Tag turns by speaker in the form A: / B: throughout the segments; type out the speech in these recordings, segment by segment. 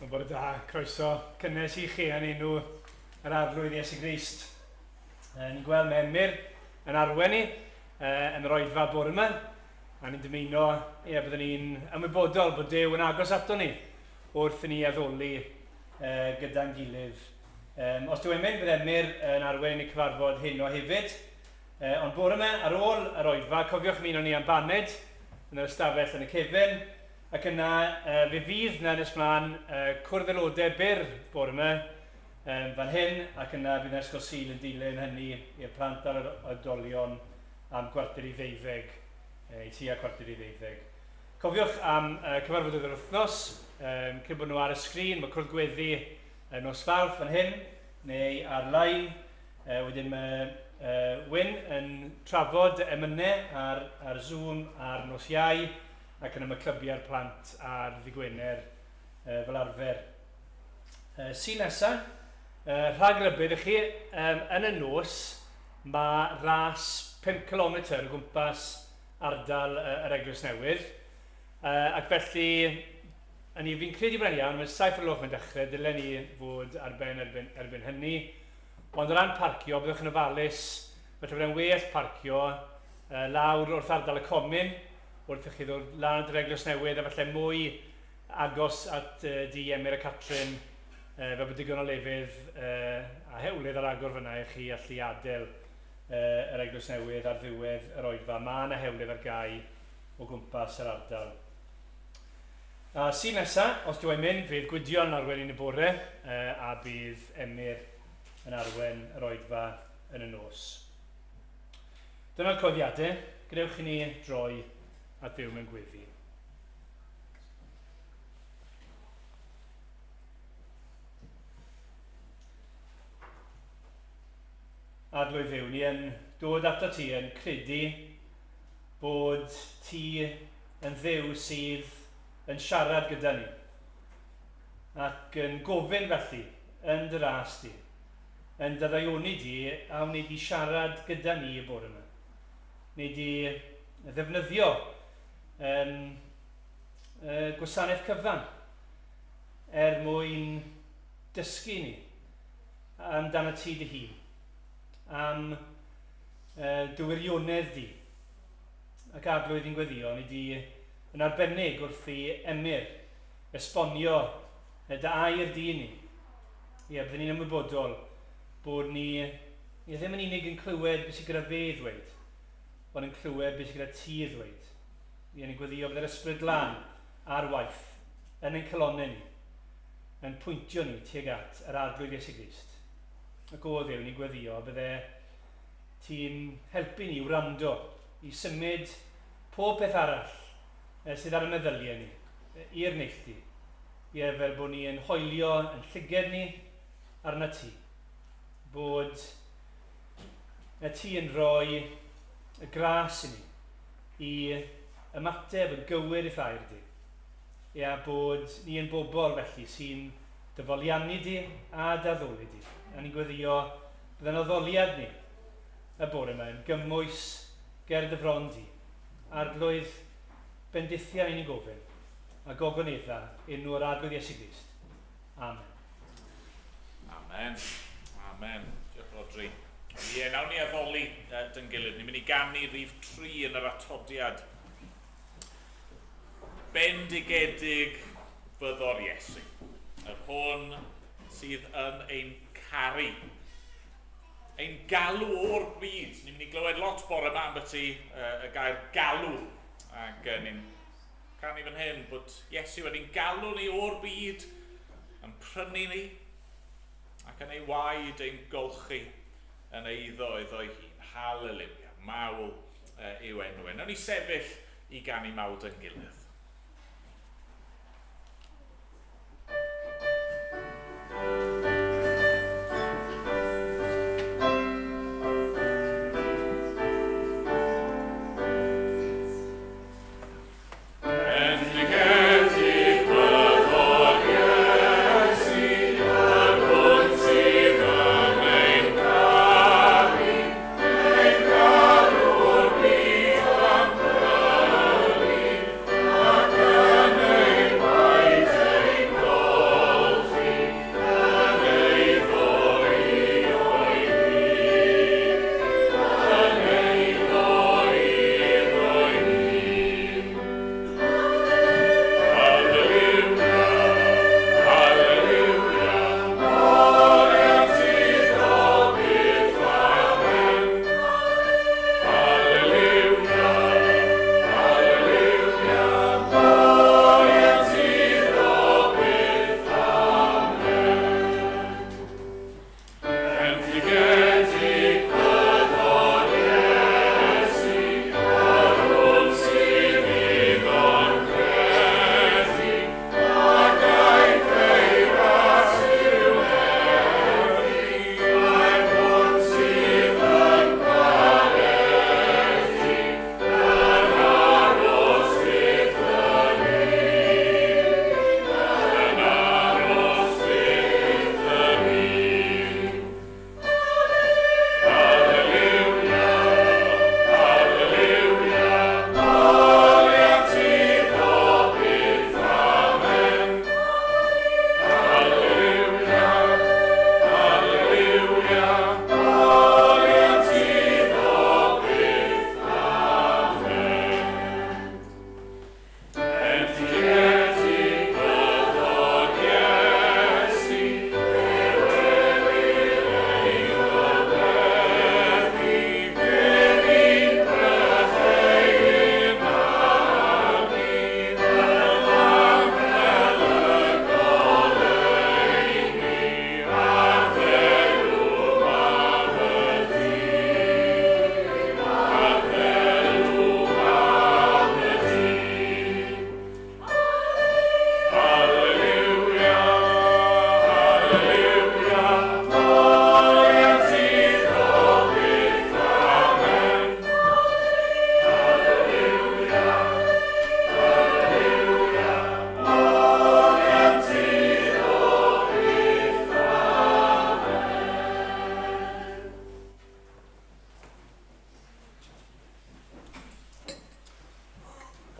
A: Wel, bore da, croeso cynnes i chi yn enw yr Arglwydd Iesu Grist. Ni'n gweld mae Emyr yn arwen ni yn yr oedfa bore yma, a ni'n dymuno, ie, byddwn ni'n ymwybodol bod Duw yn agos ato ni wrth i ni addoli gyda'n gilydd. Os dyw Emyr, bydd Emyr yn arwen yn y cyfarfod heno hefyd. Ond bore yma, ar ôl yr oedfa, cofiwch ymuno ni am baned yn yr ystafell yn y cefn, Ac yna, fe fydd 'na nes mlaen cwrdd aelodau byr bore yma fan hyn, ac yna bydd 'na Ysgol Sul yn dilyn hynny i'r plant a'r oedolion am 11:45, i tua 11:45. Cofiwch am cyfarfodydd yr wythnos, cyn bod nhw ar y sgrin, mae cwrdd gweddi nos Fawrth fan hyn, neu ar-lein. Wedyn mae Wyn yn trafod emynau ar, ar Zoom ar nos Iau, ac yna mae clybiau'r plant ar ddy Gwener fel arfer. Sul nesa, rhag rybudd i chi, yn y nos mae ras 5 km o gwmpas ardal yr Eglwys Newydd. Ac felly, yn i fi'n credu bod e'n iawn, mae'n 7 o'r gloch mae'n dechrau, dylen ni fod ar ben erbyn, erbyn hynny. Ond o ran parcio, byddwch yn ofalus, felly byddai'n well parcio lawr wrth ardal y comin, wrth i chi ddod lan at yr Eglwys Newydd a falle mwy agos at dŷ Emyr a Catrin, fel bod digon o lefydd a hewlydd ar agor fyna i chi allu adael yr Eglwys Newydd ar ddiwedd yr oedfa. Mae yna hewlydd ar gau o gwmpas yr ardal. A Sul nesa, os dyw e'n mynd, fydd Gwydion yn arwain yn y bore a bydd Emyr yn arwain yr oedfa yn y nos. Dyna'r codiadau. Gadewch i ni droi at Dduw mewn gweddi. Arglwydd Dduw, ni yn dod ato ti yn credu bod ti yn Dduw sydd yn siarad gyda ni ac yn gofyn felly yn dy ras di Yn dy ddaioni di, a wnei di siarad gyda ni y bore yma? Wnei di ddefnyddio um, uh, gwasanaeth cyfan er mwyn dysgu ni amdano ti dy hun, am uh, dy wirionedd di, ac Arglwydd i'n gweddio, ni di yn arbennig wrth i Emyr esbonio dy air di i ni. Ie, byddwn ni'n ymwybodol bod ni, ie, ddim yn unig yn clywed beth sydd gyda fe i ddweud, ond yn clywed beth sydd gyda ti i ddweud. Ie, ni'n gweddio byddai'r Ysbryd Glân ar waith yn ein calonnau ni, yn pwyntio ni tuag at yr Arglwydd Iesu Grist. Ac o Dduw, ni'n gweddio bydde ti'n helpu ni wrando i symud pob peth arall sydd ar y meddyliau ni i'r neilltu. Ie, fel bod ni yn hoelio yn llyged ni arnat ti. Bod y ti yn rhoi y gras i ni i ymateb yn gywir i'th air di. Ie, a bod ni yn bobl felly sy'n dy foliannu di a dy addoli di. A ni'n gweddio bydd yn addoliad ni y bore yma yn gymwys ger dy fron di. Arglwydd, bendithia i ni'n gofyn. A gogonedda enw yr Arglwydd Iesu Grist. Amen.
B: Amen. Amen. Diolch Rhodri. Ie, nawn ni addoli dyn gilydd. Ni'n mynd i ganu rhif 3 yn yr atodiad. Bendigedig fyddo'r Iesu, yr hwn sydd yn ein caru. Ein galw o'r byd. Ni'n mynd i glywed lot bore yma ambyti y gair galw. Ac ni'n Canu fan hyn bod Iesu wedi'n galw ni o'r byd, yn prynu ni, ac yn ei waed ein golchi yn eiddo iddo'i hun. Haleluia. Mawl yw enw e. Nawn ni sefyll i ganu mawl dy'n gilydd.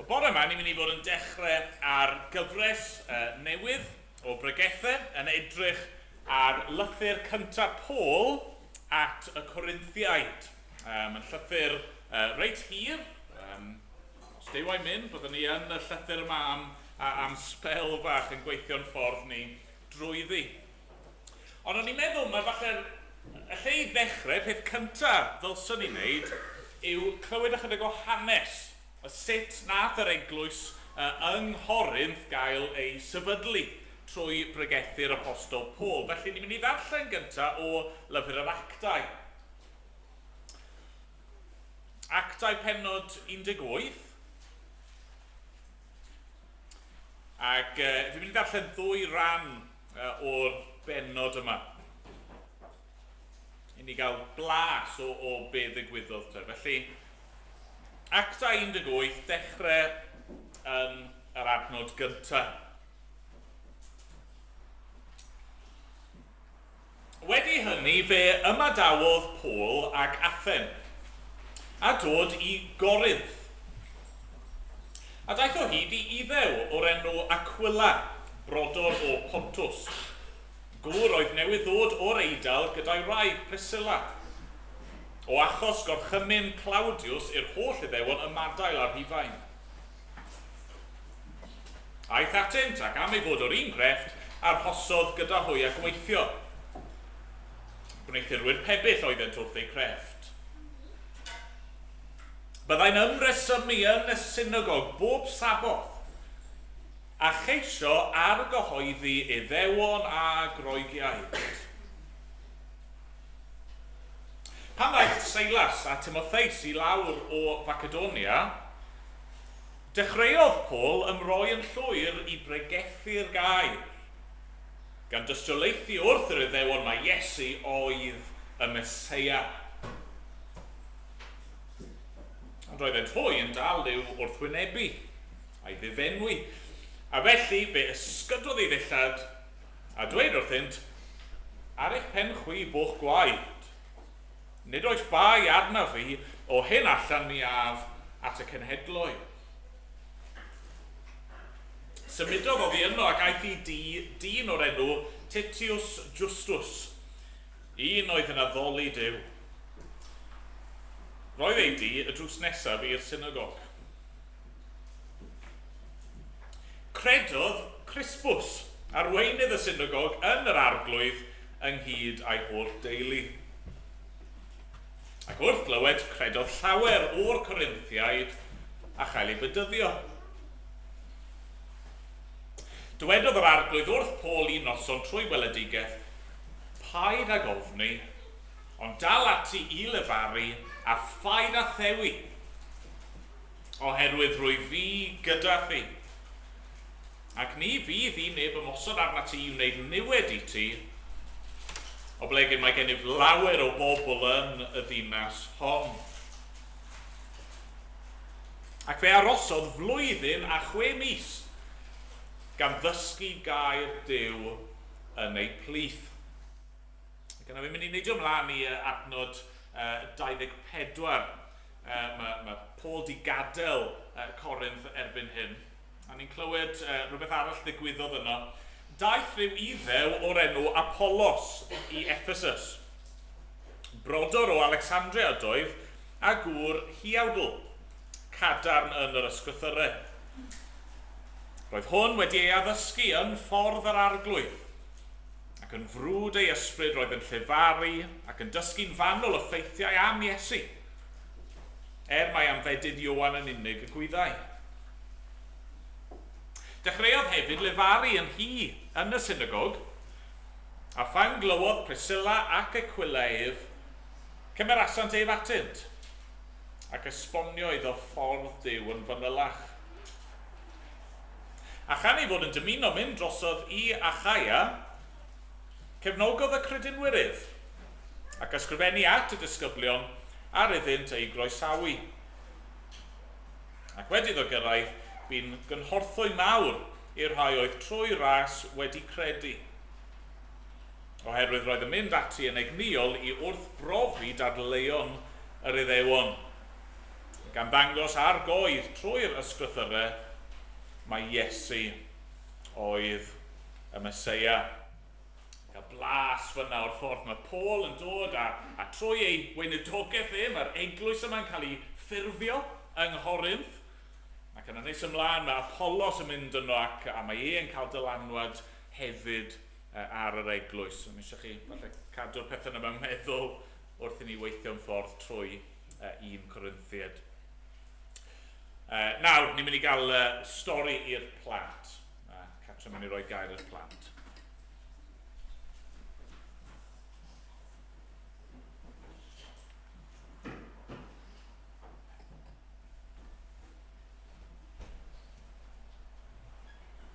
B: Bore yma, ni'n mynd i fod yn dechrau ar gyfres newydd o bregethau yn edrych ar lythyr cyntaf Paul at y Corinthiaid. Mae'n llythyr reit hir. Os Duw a'i mynd, byddwn ni yn y llythyr yma am, am sbel fach yn gweithio'n ffordd ni drwyddi. Ond o'n i'n meddwl, mae falle'r y lle i ddechrau, peth cyntaf ddylswn ni wneud, yw clywed ychydig o hanes a sut nath yr eglwys yng Nghorinth gael ei sefydlu trwy bregethu'r Apostol Paul. Felly ni'n mynd i ddarllen gyntaf o Lyfr yr Actau. Actau pennod 18. Ac fi'n mynd i ddarllen ddwy ran o'r bennod yma. I ni gael blas o, o be ddigwyddodd te. Felly, Actau 18, dechrau yn yr adnod gyntaf. Wedi hynny fe ymadawodd Paul ag Athen, a dod i Gorinth. A daeth o hyd i Iddew o'r enw Aquila, brodor o Pontus, gŵr oedd newydd ddod o'r Eidal gyda'i wraig Priscilla, o achos gorchymyn Claudius i'r holl Iddewon ymadael â Rhufain. Aeth atynt, ac am ei fod o'r un grefft, arhosodd gyda hwy a gweithio. Gwneuthurwyr pebyll oeddent wrth eu crefft. Byddai'n ymresymu yn y synagog bob Saboth, a cheisio argyhoeddi Iddewon a Groegiaid. Pan ddaeth Seilas a Timotheus i lawr o Facedonia, dechreuodd Paul ymroi yn llwyr i bregethu'r gair, gan dystiolaethu wrth yr Iddewon mai Iesu oedd y Meseia. Ond roeddent hwy yn dal i'w wrthwynebu a'i ddifenwi, a felly fe ysgydodd ei ddillad A dweud wrthynt, Ar eich pen chwi bo'ch gwaed. Nid oes bai arnaf fi, o hyn allan mi af at y cenhedloedd. Symudodd oddi yno ac aeth i dŷ dyn o'r enw Titius Justus, un oedd yn addoli Duw. Roedd ei dŷ y drws nesaf i'r synagog. Credodd Crispus, arweinydd y synagog, yn yr Arglwydd, ynghyd â'i holl deulu. Ac wrth glywed, credodd llawer o'r Corinthiaid a chael eu bedyddio. Dywedodd yr Arglwydd wrth Paul un noson trwy weledigaeth, Paid ag ofni, ond dal ati i lefaru, a phaid â thewi. Oherwydd rwyf fi gyda thi. Ac ni fydd i neb ymosod arnat ti i wneud niwed i ti, oblegid mae gennyf lawer o bobl yn y ddinas hon. Ac fe arosodd flwyddyn a chwe mis, gan ddysgu gair Duw yn eu plith. Ac yna fi'n mynd i neidio ymlaen i adnod 24. Mae, mae Paul di gadael Corinth erbyn hyn. A ni'n clywed rhywbeth arall ddigwyddodd yno. Daeth rhyw Iddew o'r enw Apollos i Ephesus. Brodor o Alexandria ydoedd, a gŵr huawdl, cadarn yn yr ysgrythyrau. Roedd hwn wedi ei addysgu yn ffordd yr Arglwydd, ac yn frwd ei ysbryd roedd yn llefaru ac yn dysgu'n fanwl y ffeithiau am Iesu. Er mai am fedydd Ioan yn unig y gwyddai. Dechreuodd hefyd lefaru yn hy yn y synagog, a phan glywodd Priscilla ac Aquila ef, cymerasant ef atynt, ac esbonio iddo ffordd Duw yn fanylach. A chan ei fod yn dymuno mynd drosodd i Achaia, cefnogodd y credinwyr ef, ac ysgrifennu at y disgyblion ar iddynt ei groesawu. Ac wedi iddo gyrraedd, bu'n gynhorthwy mawr i'r rhai oedd trwy ras wedi credu. Oherwydd roedd yn mynd ati yn egnïol i wrthbrofi dadleuon yr Iddewon. Gan ddangos ar goedd trwy'r ysgrythyrau mae Iesu oedd y Meseia. Cael blas fyna o'r ffordd mae Paul yn dod a, a trwy ei weinidogaeth e, mae'r eglwys yma'n cael ei ffurfio yng Nghorinth. Ac yna nes ymlaen mae Apollos yn mynd yno ac a mae e'n cael dylanwad hefyd ar yr eglwys. O'n eisiau chi falle cadw'r pethau yna mewn meddwl wrth i ni weithio'n ffordd trwy 1 Corinthiad. Nawr, ni'n mynd i gael stori i'r plant. Catrin mynd i roi gair i'r plant.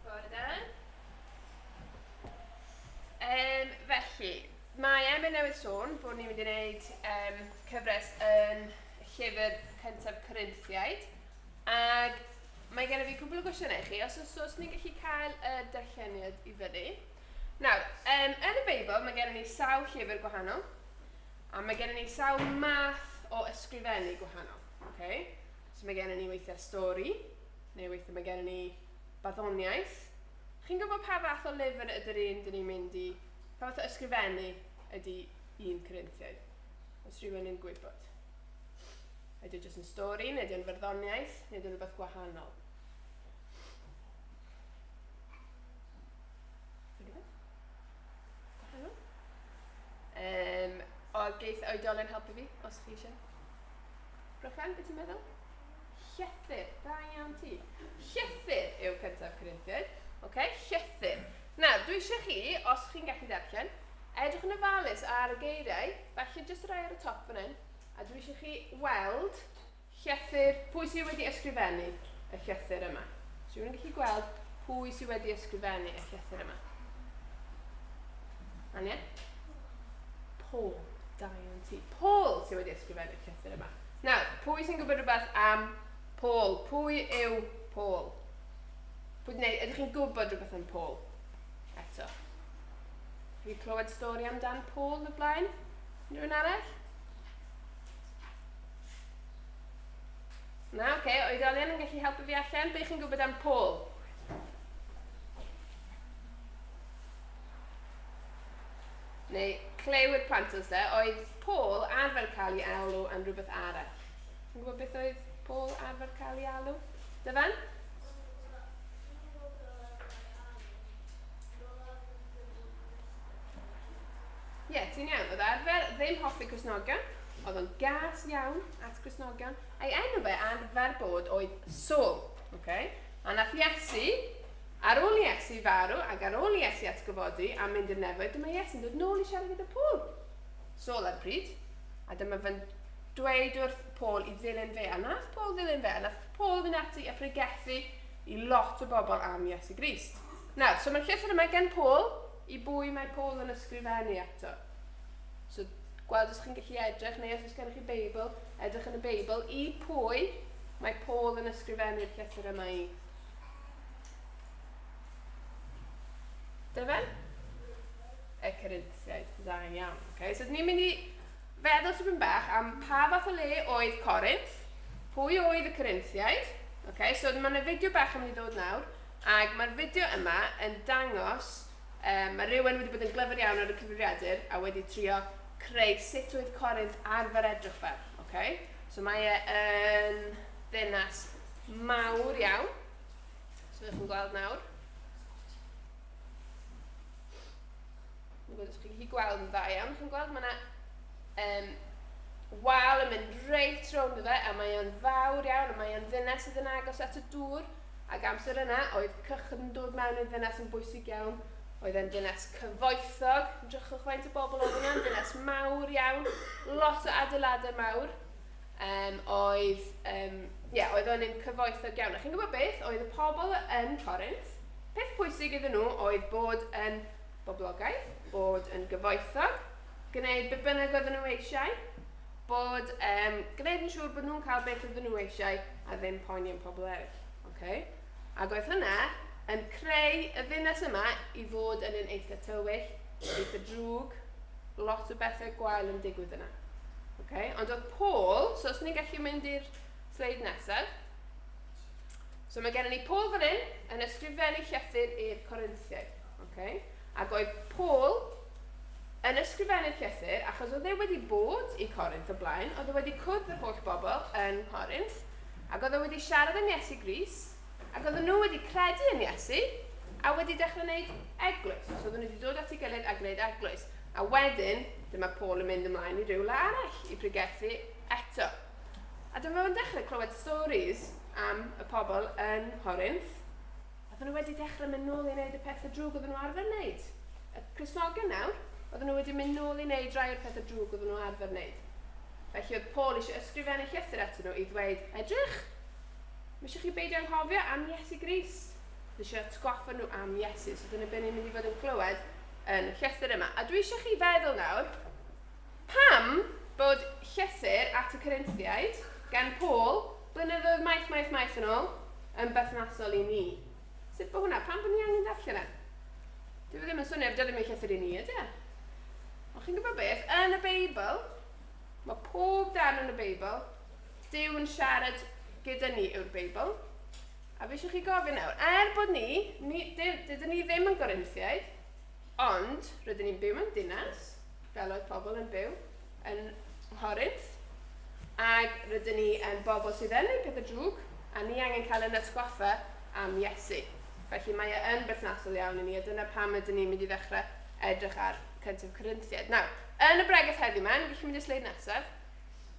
C: Bore da. Um, felly, mae Emma newydd sôn bod ni'n mynd i wneud um, cyfres yn llyfr cyntaf Corinthiaid. Ac mae gen i fi cwbl o gwestiynau i chi, os oes, os ni'n gallu cael y darlleniad i fyny. Nawr, um, yn y Beibl mae gen i ni sawl llyfr gwahanol, a mae gen i ni sawl math o ysgrifennu gwahanol. Okay? So mae gen i ni weithiau stori, neu weithiau mae gen i ni barddoniaeth. Chi'n gwybod pa fath o lyfr ydy'r un dyn ni'n mynd i... Pa fath o ysgrifennu ydy un Corinthiaid? Os rhywun yn gwybod. Ydy o jyst yn stori, neu ydy o'n farddoniaeth, neu ydy o'n rhywbeth gwahanol? Rhywbeth? Gwahanol? Um, o, geith oedolion helpu fi, os chi eisiau. Brychan, beth ti'n meddwl? Llythyr, da iawn ti. Llythyr yw cyntaf Corinthiaid. Ok, llythyr. Nawr, dwi eisiau chi, os chi'n gallu darllen, edrych yn ofalus ar y geiriau, falle jyst rhai ar y top fan hyn, a dwi eisiau chi weld llythyr, pwy sydd wedi ysgrifennu y llythyr yma. So rhywun yn gallu gweld pwy sydd wedi ysgrifennu y llythyr yma. Ania? Paul. Da iawn ti. Paul sydd wedi ysgrifennu'r llythyr yma. Nawr, pwy sy'n gwybod rhywbeth am Paul? Pwy yw Paul? Pwy, neu, ydych chi'n gwybod rhywbeth am Paul? Eto. Chi clywed stori amdan Paul y blaen? Unrhyw un arall? Na, oce, okay. Oedolion yn gallu helpu fi allan. Be chi'n gwybod am Paul? Neu clyw'r plant os de, oedd Paul arfer cael ei alw am rhywbeth arall. Chi'n gwybod beth oedd Paul arfer cael ei alw? Dyfan? Ie, yeah, ti'n iawn. Oedd arfer ddim hoffi Cristnogion. Oedd o'n gas iawn at Cristnogion. A'i enw fe arfer bod oedd Saul. Okay? A nath Iesu Ar ôl i Iesu farw ac ar ôl i Iesu atgyfodi a mynd i'r nefoedd, dyma Iesu'n dod nôl i siarad gyda Paul. Saul ar y pryd. A dyma fe'n dweud wrth Paul i ddilyn fe. A nath Paul ddilyn fe. A nath Paul fynd ati a pregethu i lot o bobl am Iesu Grist. Nawr, so mae'r llythyr yma gen Paul i bwy mae Paul yn ysgrifennu ato. So, gweld os chi'n gallu edrych, neu os oes gennych chi Beibl, edrych yn y Beibl, i pwy mae Paul yn ysgrifennu'r llythyr yma i. Dyfen? Y Corinthiaid. Dda iawn. Okay, so ni'n mynd i feddwl tipyn bach am pa fath o le oedd Corinth, pwy oedd y Corinthiaid. Okay, so mae yna fideo bach yn mynd i ddod nawr, ac mae'r fideo yma yn dangos, um, mae rhywun wedi bod yn glyfar iawn ar y cyfrifiadur a wedi trio creu sut oedd Corinth arfer edrych fel. Okay? So mae e yn ddinas mawr iawn. So ydych chi'n gweld nawr. Dwi'n gwybod os chi'n gallu gweld yn dda iawn. Chi'n gweld mae yna um, wal yn mynd reit rownd fe a mae o'n fawr iawn a mae o'n ddynes sydd yn agos at y dŵr ac amser yna oedd cychod yn dod mewn i'r ddynes yn bwysig iawn. Oedd e'n ddynes cyfoethog, drychwch faint o bobl oedd yna, ddynes mawr iawn, lot o adeiladau mawr. Um, oedd, um, yeah, oedd o'n un cyfoethog iawn. A chi'n gwybod beth? Oedd y pobl yn Corinth, peth pwysig iddyn nhw oedd bod yn boblogaidd, bod yn gyfoethog, gwneud be bynnag oedden nhw eisiau, bod, um, gwneud yn siŵr bod nhw'n cael beth oedden nhw eisiau a ddim poeni am pobl eraill. Okay? Ac oedd hynna yn creu y ddinas yma i fod yn un eitha tywyll, eitha drwg, lot o bethau gwael yn digwydd yna. Okay? Ond oedd Paul, so os ni'n gallu mynd i'r Sleid nesaf. So mae gennym ni Paul fan hyn yn ysgrifennu llythyr i'r Corinthiaid. Okay? Ac oedd Paul yn ysgrifennu'r llythyr achos oedd e wedi bod i Corinth o blaen, oedd e wedi cwrdd yr holl bobl yn Corinth, ac oedd e wedi siarad am Iesu Grist, ac oedden nhw wedi credu yn Iesu, a wedi dechrau gwneud eglwys. So oedden nhw wedi dod at ei gilydd a gwneud eglwys. A wedyn, dyma Paul yn mynd ymlaen i rywle arall i pregethu eto. A dyma fo'n dechrau clywed stories am y pobl yn Nghorinth. Oedden nhw wedi dechrau mynd nôl i wneud y pethau drwg oedden nhw arfer wneud. Y Cristnogion nawr, oedden nhw wedi mynd nôl i wneud rai o'r pethau drwg oedden nhw arfer wneud. Felly oedd Paul eisiau ysgrifennu llythyr atyn nhw i ddweud, edrych, mae eisiau chi beidio anghofio am Iesu Grist. Mae eisiau atgoffa nhw am Iesu. So dyna beth ni'n mynd i fod yn clywed yn y llythyr yma. A dwi eisiau chi feddwl nawr, Pam bod llythyr at y Corinthiaid gan Paul, blynyddoedd maith, maith, maith yn ôl, yn berthnasol i ni? Sut bod hwnna? Pam bod ni angen darllen e? Dyw e ddim yn swnio, dyw e ddim yn llythyr i ni, ydy e? Ond chi'n gwybod beth? Yn y Beibl, mae pob darn yn y Beibl, Duw yn siarad gyda ni yw'r Beibl. A fi eisiau chi gofyn nawr, er bod ni, ni dydyn ni ddim yn Gorinthiaid, ond rydyn ni'n byw mewn dinas, fel oedd pobl yn byw yn Nghorinth, ac rydyn ni yn bobl sydd yn gwneud pethau drwg, a ni angen cael yn atgoffa am Iesu. Felly mae e yn berthnasol iawn i ni, a dyna pam ydyn ni'n mynd i ddechrau edrych ar cyntaf Corinthiaid. Nawr, yn y bregeth heddiw yma, ni'n gallu mynd i'r sleid nesaf,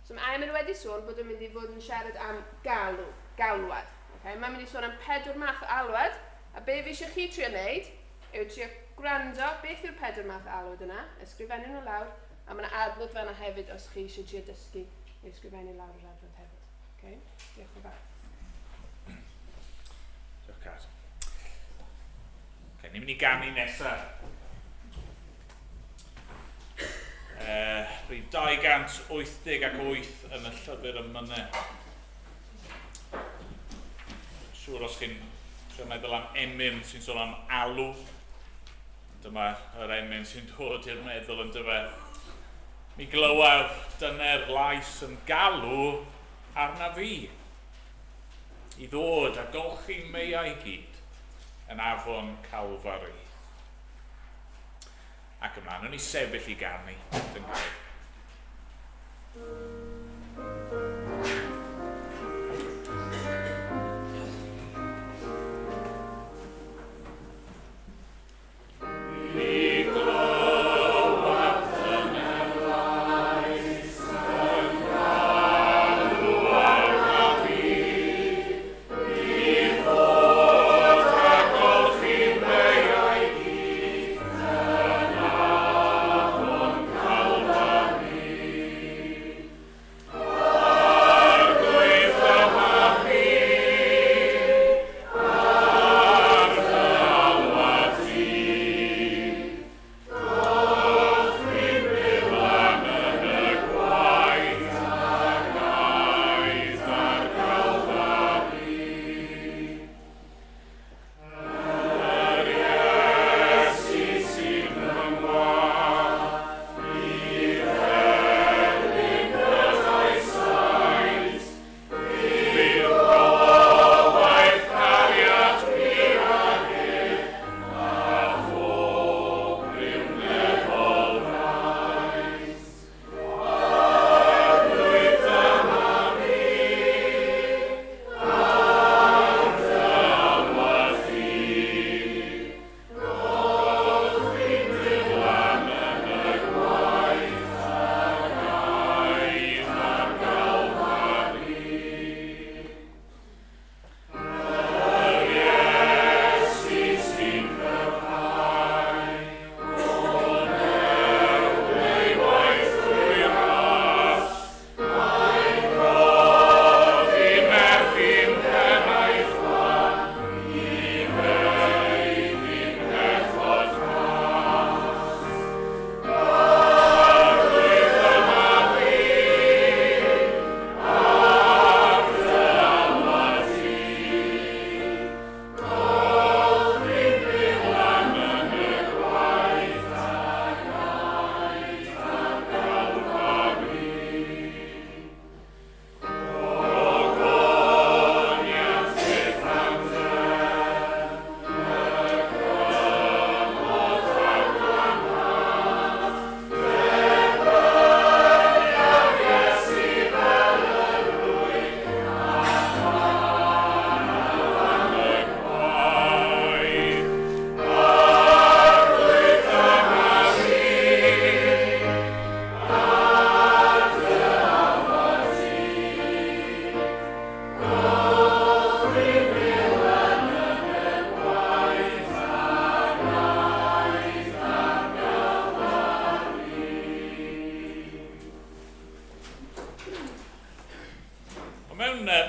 C: so mae Ayman wedi sôn bod yn mynd i fod yn siarad am galw, galwad. Okay? Mae'n mynd i sôn am pedwar math o alwad, a be fi eisiau chi trio wneud yw trio gwrando beth yw'r pedwar math o alwad yna, ysgrifennu nhw lawr, a mae yna adnod fanna hefyd os chi eisiau trio dysgu i ysgrifennu lawr yr adnod hefyd. Okay? Diolch yn fawr.
B: Diolch, Cat. Okay, ni'n mynd i ganu nesaf. Rhif 288 yn y llyfr ymynau. Siŵr os chi'n trio meddwl am emyn sy'n sôn am alw. Dyma yr emyn sy'n dod i'r meddwl yn dyfe. Mi glywaf dyner lais yn galw arna fi i ddod a golchi meiau gyd yn afon Calfari. Ac ymlaen, o'n i sefyll i ganu, dyn gilydd.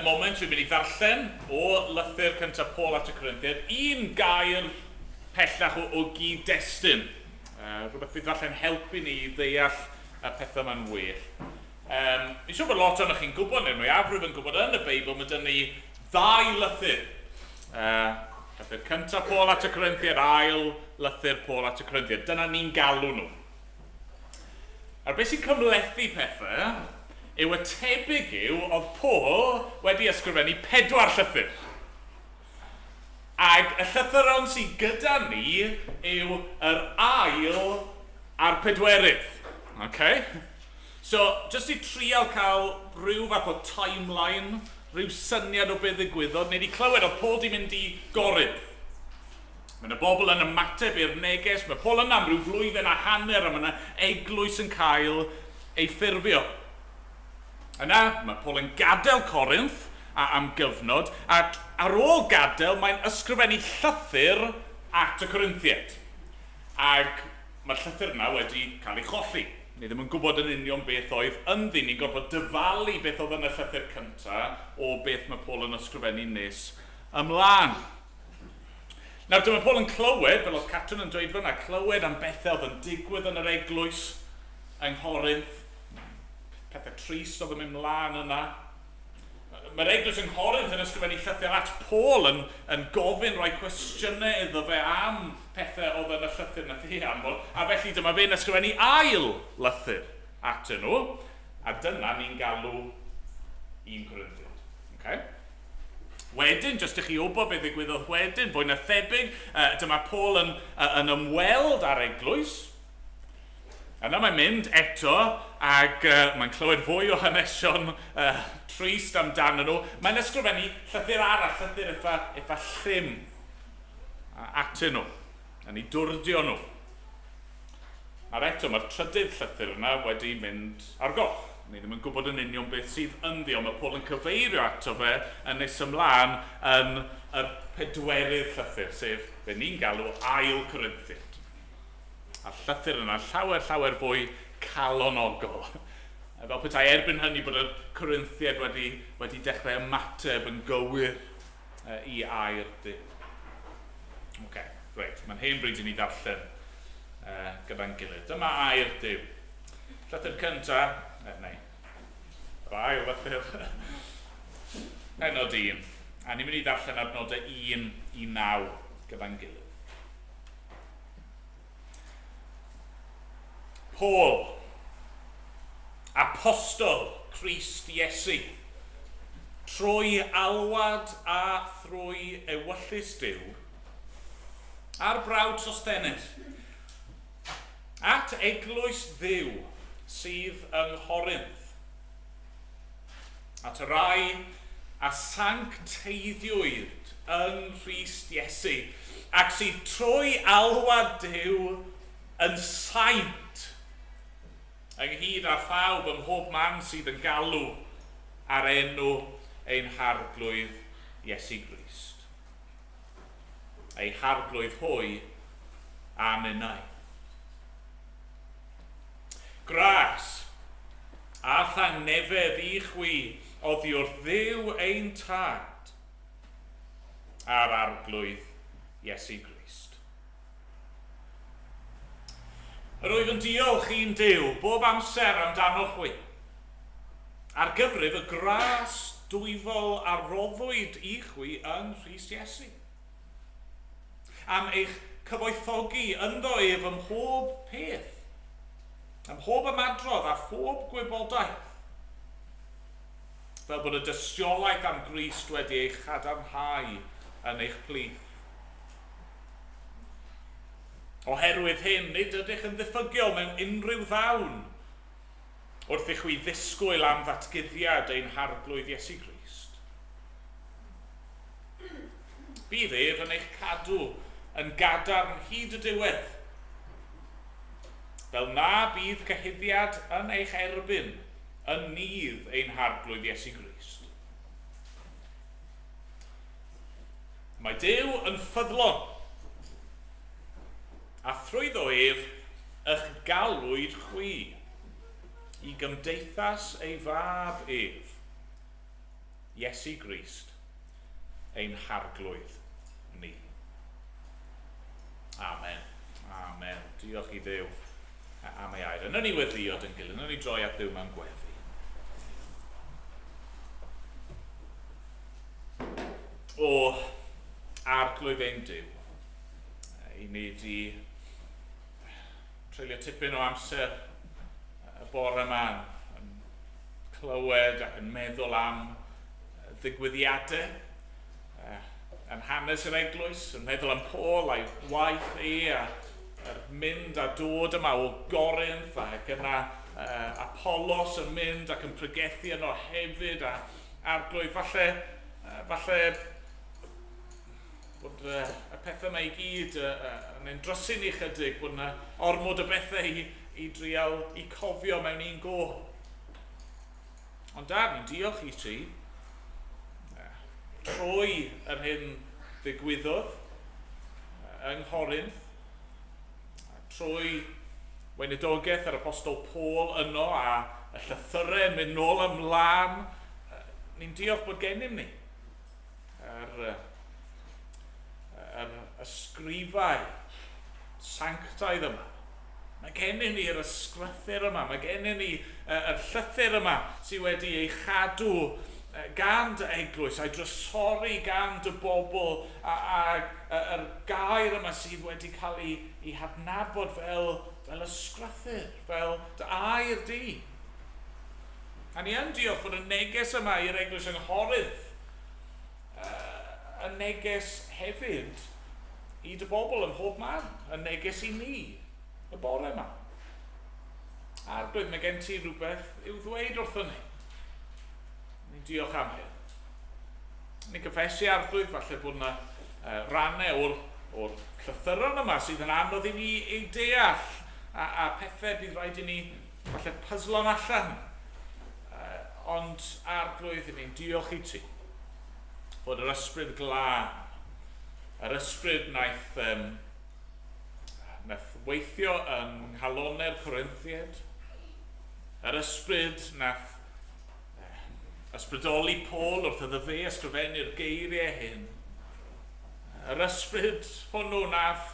B: moment, dwi'n mynd i ddarllen o lythyr cyntaf Paul at y Corinthiaid, un gair pellach o, o gyd-destun. Rhywbeth fydd falle'n helpu ni i ddeall y pethau yma'n well. Fi'n siŵr bod lot ohonoch chi'n gwybod, neu'r mwyafrif yn gwybod, yn y Beibl mae dyn ni ddau lythyr. Llythyr cyntaf Paul at y Corinthiaid, ail lythyr Paul at y Corinthiaid. Dyna ni'n galw nhw. A'r beth sy'n cymhlethu pethau yw y tebyg yw oedd Paul wedi ysgrifennu pedwar llythyr. Ac y llythyron sydd gyda ni yw yr ail a'r pedwerydd. Okay? So, jyst i trial cael rhyw fath o timeline, rhyw syniad o beth ddigwyddodd, ni wedi clywed oedd Paul di mynd i Gorinth. Mae yna bobl yn ymateb i'r neges, mae Paul yna am ryw flwyddyn a hanner a mae yna eglwys yn cael ei ffurfio. Yna, mae Paul yn gadael Corinth a am gyfnod, a ar ôl gadael mae'n ysgrifennu llythyr at y Corinthiaid. Ac mae'r llythyr yna wedi cael ei cholli. Ni ddim yn gwybod yn union beth oedd ynddi. Ni'n gorfod dyfalu beth oedd yn y llythyr cyntaf o beth mae Paul yn ysgrifennu nes ymlaen. Nawr, dyma Paul yn clywed, fel oedd Catrin yn dweud fyna, clywed am bethau oedd yn digwydd yn yr eglwys yng Nghorinth. Pethau trist oedd yn mynd mlaen yna. Mae'r eglwys yng Nghorinth yn ysgrifennu llythyr at Paul yn, yn gofyn rhai cwestiynau iddo fe am pethau oedd yn y llythyr nath ei anfon, a felly dyma fe'n ysgrifennu ail lythyr atyn nhw, a dyna ni'n galw 1 Corinthiaid. Okay? Wedyn, jyst i chi wybod beth ddigwyddodd wedyn, fwy na thebyg, dyma Paul yn, yn ymweld â'r eglwys. Yna mae'n mynd eto, ac mae'n clywed fwy o hanesion trist amdanyn nhw. Mae'n ysgrifennu llythyr arall, llythyr eitha, eitha llym atyn nhw, yn eu dwrdio nhw. Nawr eto, mae'r trydydd llythyr yna wedi mynd ar goll. Ni ddim yn gwybod yn union beth sydd ynddi, ond mae Paul yn cyfeirio ato fe yn nes ymlaen yn yr pedwerydd llythyr, sef be ni'n galw Ail Corinthiaid. A'r llythyr yna llawer, llawer fwy calonogol. Fel petai erbyn hynny bod y Corinthiaid wedi, wedi dechrau ymateb yn gywir i air Duw. Oce, reit, mae'n hen bryd i ni ddarllen gyda'n gilydd. Dyma air Duw. Llythyr cynta, neu, yr ail lythyr, pennod 1. A ni'n mynd i ddarllen adnodau 1 i 9 gyda'n gilydd. Paul, apostol Crist Iesu, trwy alwad a thrwy ewyllys Duw, a'r brawd Sosthenes, at eglwys Dduw sydd yng Nghorinth, at y rai a sancteiddiwyd yng Nghrist Iesu, ac sydd trwy alwad Duw yn saint, ynghyd â phawb ym mhob man sydd yn galw ar enw ein Harglwydd Iesu Grist. Ei harglwydd hwy a minnau. Gras a thangnefedd i chwi oddiwrth Dduw ein Tad a'r Arglwydd Iesu Grist. Yr wyf yn diolch i'n Duw bob amser amdanoch chwi, ar gyfrif y gras dwyfol a roddwyd i chwi yng Nghrist Iesu, am eich cyfoethogi ynddo ef ym mhob peth, ym mhob ymadrodd a phob gwybodaeth, fel bod y dystiolaeth am Grist wedi ei chadarnhau yn eich plith. Oherwydd hyn, nid ydych yn ddiffygiol mewn unrhyw ddawn, wrth i chwi ddisgwyl am ddatguddiad ein Harglwydd Iesu Grist. Bydd ef yn eich cadw yn gadarn hyd y diwedd, fel na bydd cyhuddiad yn eich erbyn yn nydd ein Harglwydd Iesu Grist. Mae Duw yn ffyddlon, a thrwyddo ef y'ch galwyd chwi i gymdeithas ei Fab ef. Iesu Grist, ein harglwydd ni. Amen. Amen. Diolch i Dduw am ei air. Yna ni weddio dyn gilydd, yna ni droi at Dduw mewn gweddi. O, arglwydd ein Duw, i ni di treulio tipyn o amser y bore yma yn clywed ac yn meddwl am ddigwyddiadau yn hanes yr eglwys, yn meddwl am Paul a'i waith e a yr mynd a dod yma o Gorinth ac yna Apollos yn mynd ac yn pregethu yno hefyd a arglwydd falle, falle bod y pethau yma i gyd yn ein drysu ni chydig, bod yna ormod o bethau i, i drial i cofio mewn un go. Ond dad, ni'n diolch i ti trwy yr hyn ddigwyddodd yng Nghorinth, trwy weinidogaeth yr Apostol Paul yno a y llythyrau yn mynd nôl ymlaen, ni'n diolch bod gennym ni yr, yr ysgrifau sanctaidd yma. Mae gennym ni yr ysgrythur yma, mae gennym ni yr llythyr yma sydd wedi ei chadw gan dy eglwys a'i drysori gan dy bobl a, a, a yr gair yma sydd wedi cael ei, ei hadnabod fel, fel ysgrythur, fel dy air di. A ni yn diolch fod y neges yma i'r eglwys yng Nghorinth, y neges hefyd i dy bobl ym mhob man, y neges i ni y bore yma. Arglwydd, mae gen ti rhywbeth i'w ddweud wrthon ni. Ni'n diolch am hyn. Ni'n cyffesu arglwydd, falle bod yna rannau o'r, or llythyron yma sydd yn anodd i ni ei deall, a, a pethau bydd rhaid i ni falle pyzlo'n allan. Ond arglwydd, ni'n diolch i ti fod yr ysbryd glân, yr ysbryd wnaeth, um, wnaeth weithio yng nghalonau'r Corinthiaid, yr ysbryd wnaeth ysbrydoli Paul wrth iddo fe ysgrifennu'r geiriau hyn, yr ysbryd hwnnw wnaeth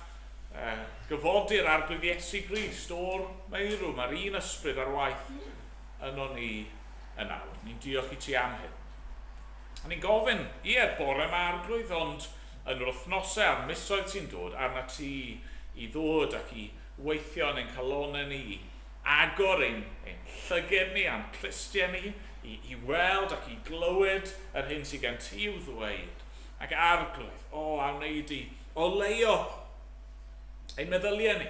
B: gyfodi'r Arglwydd Iesu Grist o'r meirw, mae'r un ysbryd ar waith yno ni yn awr. Ni'n diolch i ti am hyn. A ni'n gofyn, ie, bore yma Arglwydd, ond yn yr wythnosau a'r misoedd sy'n dod, arna ti i ddod ac i weithio yn ein calonau ni, i agor ein, ein llyged ni a'n clustiau ni, i, i weld ac i glywed yr hyn sydd gen ti i'w ddweud. Ac Arglwydd, o, a wnei di oleio ein meddyliau ni.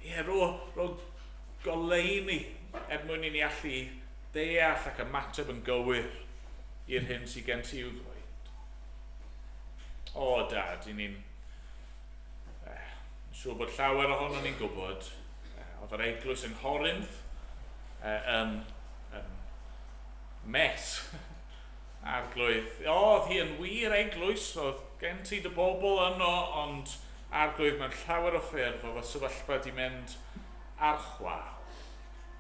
B: Ie, ro, ro goleuni er mwyn i ni allu deall ac ymateb yn gywir i'r hyn sydd gen ti i'w ddweud. O, dad, i ni'n eh, siŵr bod llawer ohono ni'n gwybod, eh, oedd yr eglwys yng Nghorinth eh, yn, yn mes. Arglwydd, oedd hi yn wir eglwys, oedd gen ti dy bobl yno, ond arglwydd mewn llawer o ffyrdd oedd y sefyllfa di mynd ar chwâl.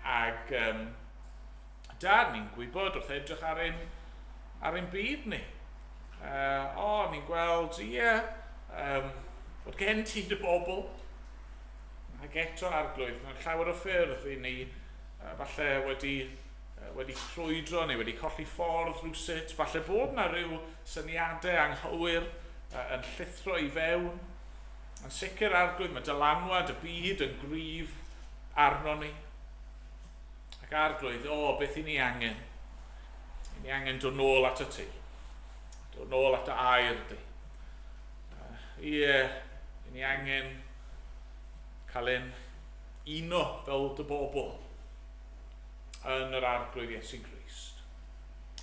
B: Ac um, dad, ni'n gwybod wrth edrych ar ein, ar ein byd ni. Uh, o, ni'n gweld, ie, yeah, um, fod gen ti dy bobl. Ac eto arglwydd, mewn llawer o ffyrdd i ni, uh, falle wedi, uh, wedi crwydro neu wedi colli ffordd rhywsut, falle bod na rhyw syniadau anghywir uh, yn llithro i fewn. Yn sicr arglwydd, mae dylanwad y byd yn gryf arno ni. Ac arglwydd, o, beth i ni angen? I ni angen dod nôl at y ti. Dod nôl at y air di. Ie, uh, i ni angen cael ein uno fel dy bobl yn yr arglwydd Iesu Grist.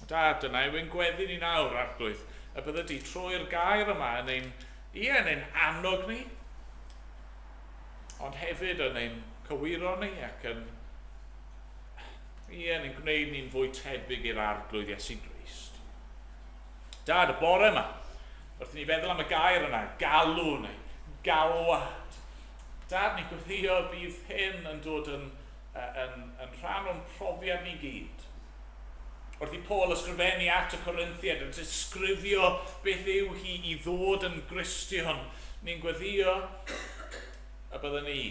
B: Da, dyna yw ein gweddi ni nawr, arglwydd, y bydde di trwy'r gair yma yn ein, ie, yn ein annog ni, ond hefyd yn ein cywiro ni ac yn, ie, yn ein gwneud ni'n fwy tebyg i'r Arglwydd Iesu Grist. Dad, y bore yma, wrth i ni feddwl am y gair yna, galw neu galwad, Dad, ni'n gweddio bydd hyn yn dod yn, yn, yn rhan o'n profiad ni gyd. Wrth i Paul ysgrifennu at y Corinthiaid yn disgrifio beth yw hi i ddod yn Gristion, ni'n gweddio y byddwn ni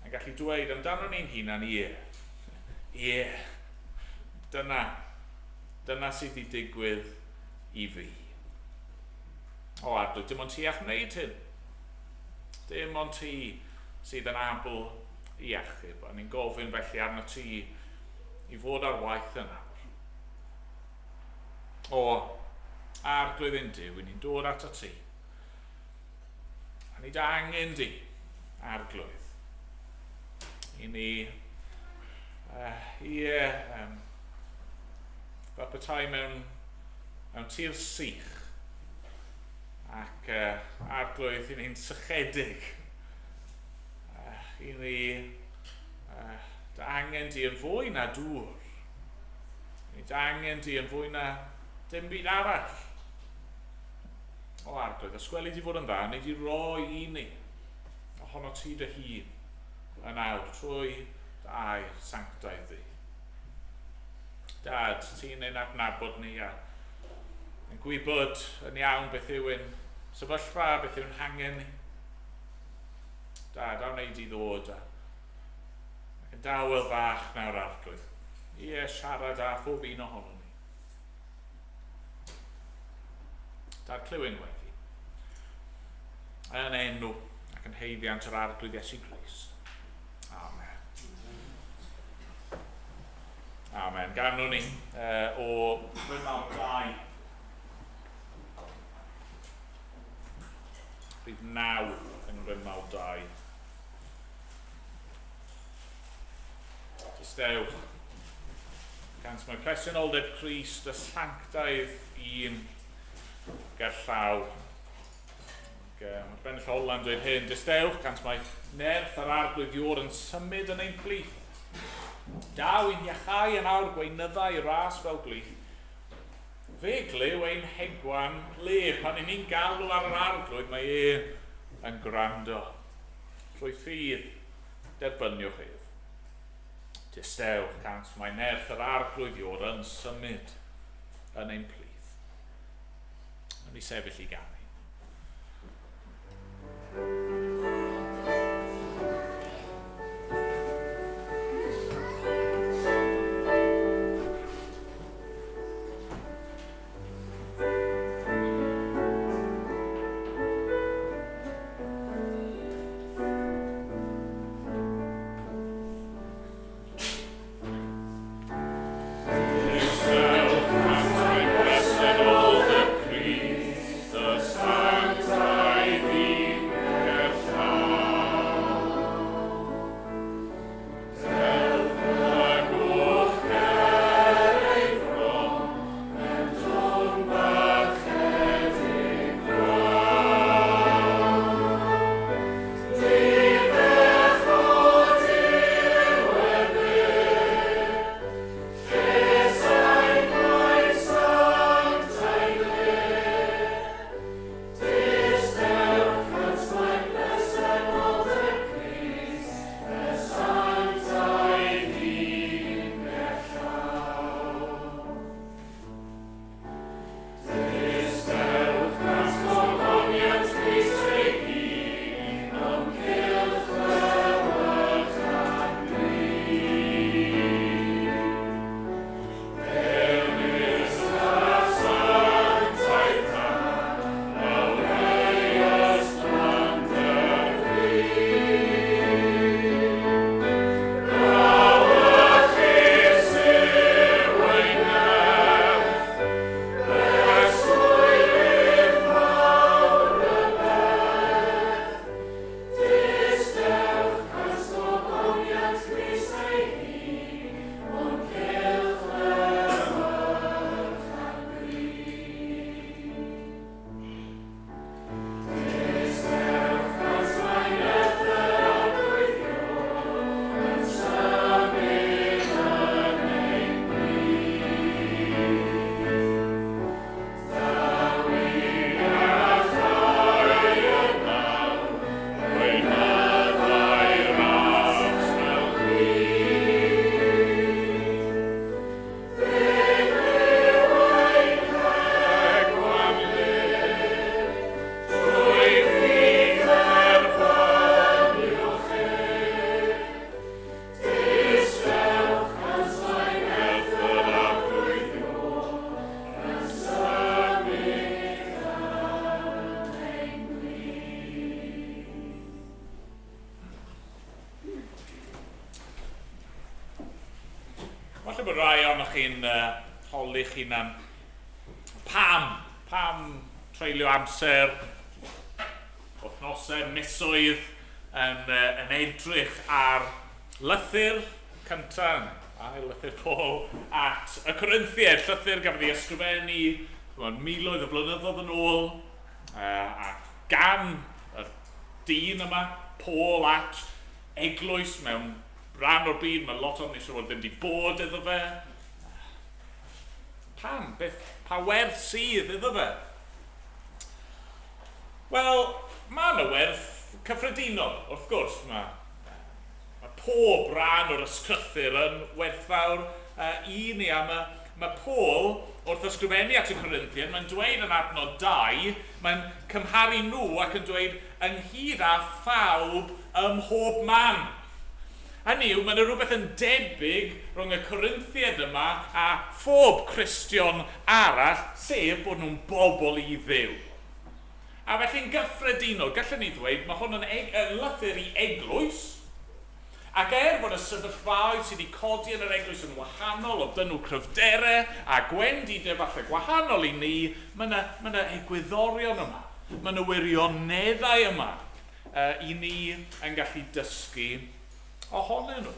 B: yn gallu dweud amdano ni'n hunan, ie, ie, dyna, dyna sydd wedi digwydd i fi. O Arglwydd, dim ond ti all wneud hyn. Dim ond ti sydd yn abl i achub. A ni'n gofyn felly arno ti i fod ar waith yn awr. O, Arglwydd ein Duw, ni'n dod ato ti. A ni da angen di, Arglwydd. I ni, ie, fel petai mewn, mewn tir sych, ac Arglwydd, i ni'n sychedig. I ni dy angen di yn fwy na dŵr. Ni dy angen di yn fwy na dim byd arall. O Arglwydd, os gweli di fod yn dda, neu di roi i ni ohono ti dy hun yn awr trwy dy air sanctaidd di. Dad, ti'n ein adnabod ni a yn gwybod yn iawn beth yw ein sefyllfa, beth yw'n hangen ni. Dad, a wneud i ddod a ac yn dawel fach nawr Arglwydd. Ie, siarad â phob un ohono ni. Dad, clyw ein gweddi. Yn enw ac yn heiddiant yr Arglwydd Iesu Grist. Amen. Amen. Ganwn ni o Rymal 2. Rhif 9 yng Ngrymaw 2. Dystewch. Cant mae presenoldeb Crist y sanctaidd un gerllaw. Ac, mae'r bennill ola'n dweud hyn, dystewch, cant mae nerth yr Arglwydd Ior yn symud yn ein plith. Daw i'n iachau yn awr gweinyddau ras fel gwlith. Fe glyw ein hegwan lef pan i ni'n galw ar yr Arglwydd, mae e yn gwrando. Trwy ffydd, derbyniwch ef. Distewch, cant mae nerth yr Arglwydd Ior yn symud yn ein plith. Wnawn ni sefyll i ganu. bod rai ohonoch chi'n holi'ch hunan, pam? Pam treulio amser, wythnosau, misoedd yn, yn edrych ar lythyr cyntaf, ail lythyr Paul at y Corinthiaid, llythyr gafodd ei ysgrifennu chymod, miloedd o flynyddoedd yn ôl, a gan y dyn yma, Paul, at eglwys mewn rhan o'r byd, mae lot o'n ni siŵr ddim wedi bod iddo fe. Pam? Beth, pa werth sydd iddo fe? Wel, mae yna werth cyffredinol, wrth gwrs. Mae, mae pob rhan o'r ysgrythyr yn werthfawr i ni, a mae, mae Paul, wrth ysgrifennu at y Corinthian, mae'n dweud yn adnod 2, mae'n cymharu nhw ac yn dweud ynghyd â phawb ym mhob man. Hynny yw, mae yna rhywbeth yn debyg rhwng y Corinthiaid yma a phob Cristion arall, sef bod nhw'n bobl i Dduw. A felly'n gyffredinol, gallwn ni ddweud, mae hwn yn lythyr i eglwys, ac er fod y sefyllfaoedd sydd wedi codi yn yr eglwys yn wahanol, oedd dyn nhw cryfderau a gwendidau falle gwahanol i ni, mae yna, mae yna egwyddorion yma, mae yna wirioneddau yma i ni yn gallu dysgu ohonyn nhw.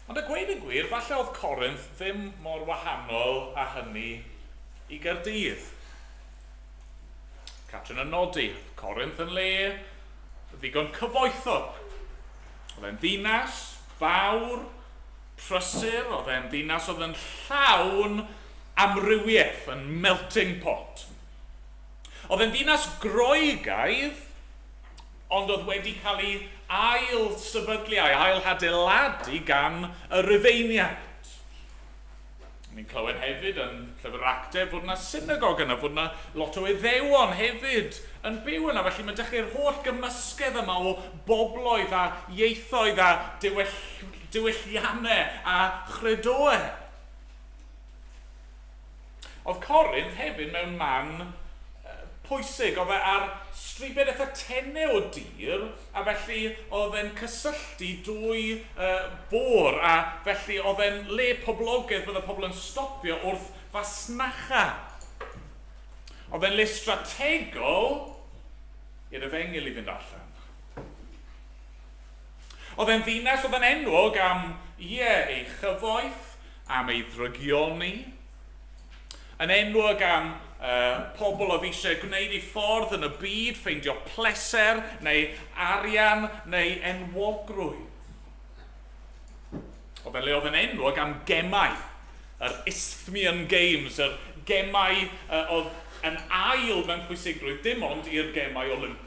B: Ond a gweud y gwir, falle oedd Corinth ddim mor wahanol â hynny i Gaerdydd. Catrin yn nodi, Corinth yn le ddigon cyfoethog. Oedd e'n ddinas fawr, prysur, oedd e'n ddinas oedd yn llawn amrywiaeth, yn melting pot. Oedd e'n ddinas Groegaidd, ond oedd wedi cael ei ail sefydlu a'i ail hadeiladu gan y Rufeiniaid. Ni'n clywed hefyd yn Llyfr yr Actau fod yna synagog yna, fod yna lot o Iddewon hefyd yn byw yna. Felly mae dechrau'r holl gymysgedd yma o bobloedd a ieithoedd a diwyll, diwylliannau a chredoau. Oedd Corinth hefyd mewn man pwysig, oedd e ar stribed eitha tenau o dir, a felly oedd e'n cysylltu dwy fôr, a felly oedd e'n le poblogaidd, bydde pobl yn stopio wrth fasnacha. Oedd e'n le strategol i'r efengyl i fynd allan. Oedd e'n ddinas oedd yn enwog am, ie, ei chyfoeth, am ei ddrygioni, Yn enwog am uh, pobl oedd eisiau gwneud eu ffordd yn y byd, ffeindio pleser neu arian neu enwogrwydd. Oedd e le oedd yn enwog am gemau, yr Isthmian Games, yr gemau uh, oedd yn ail mewn pwysigrwydd dim ond i'r gemau Olympaidd.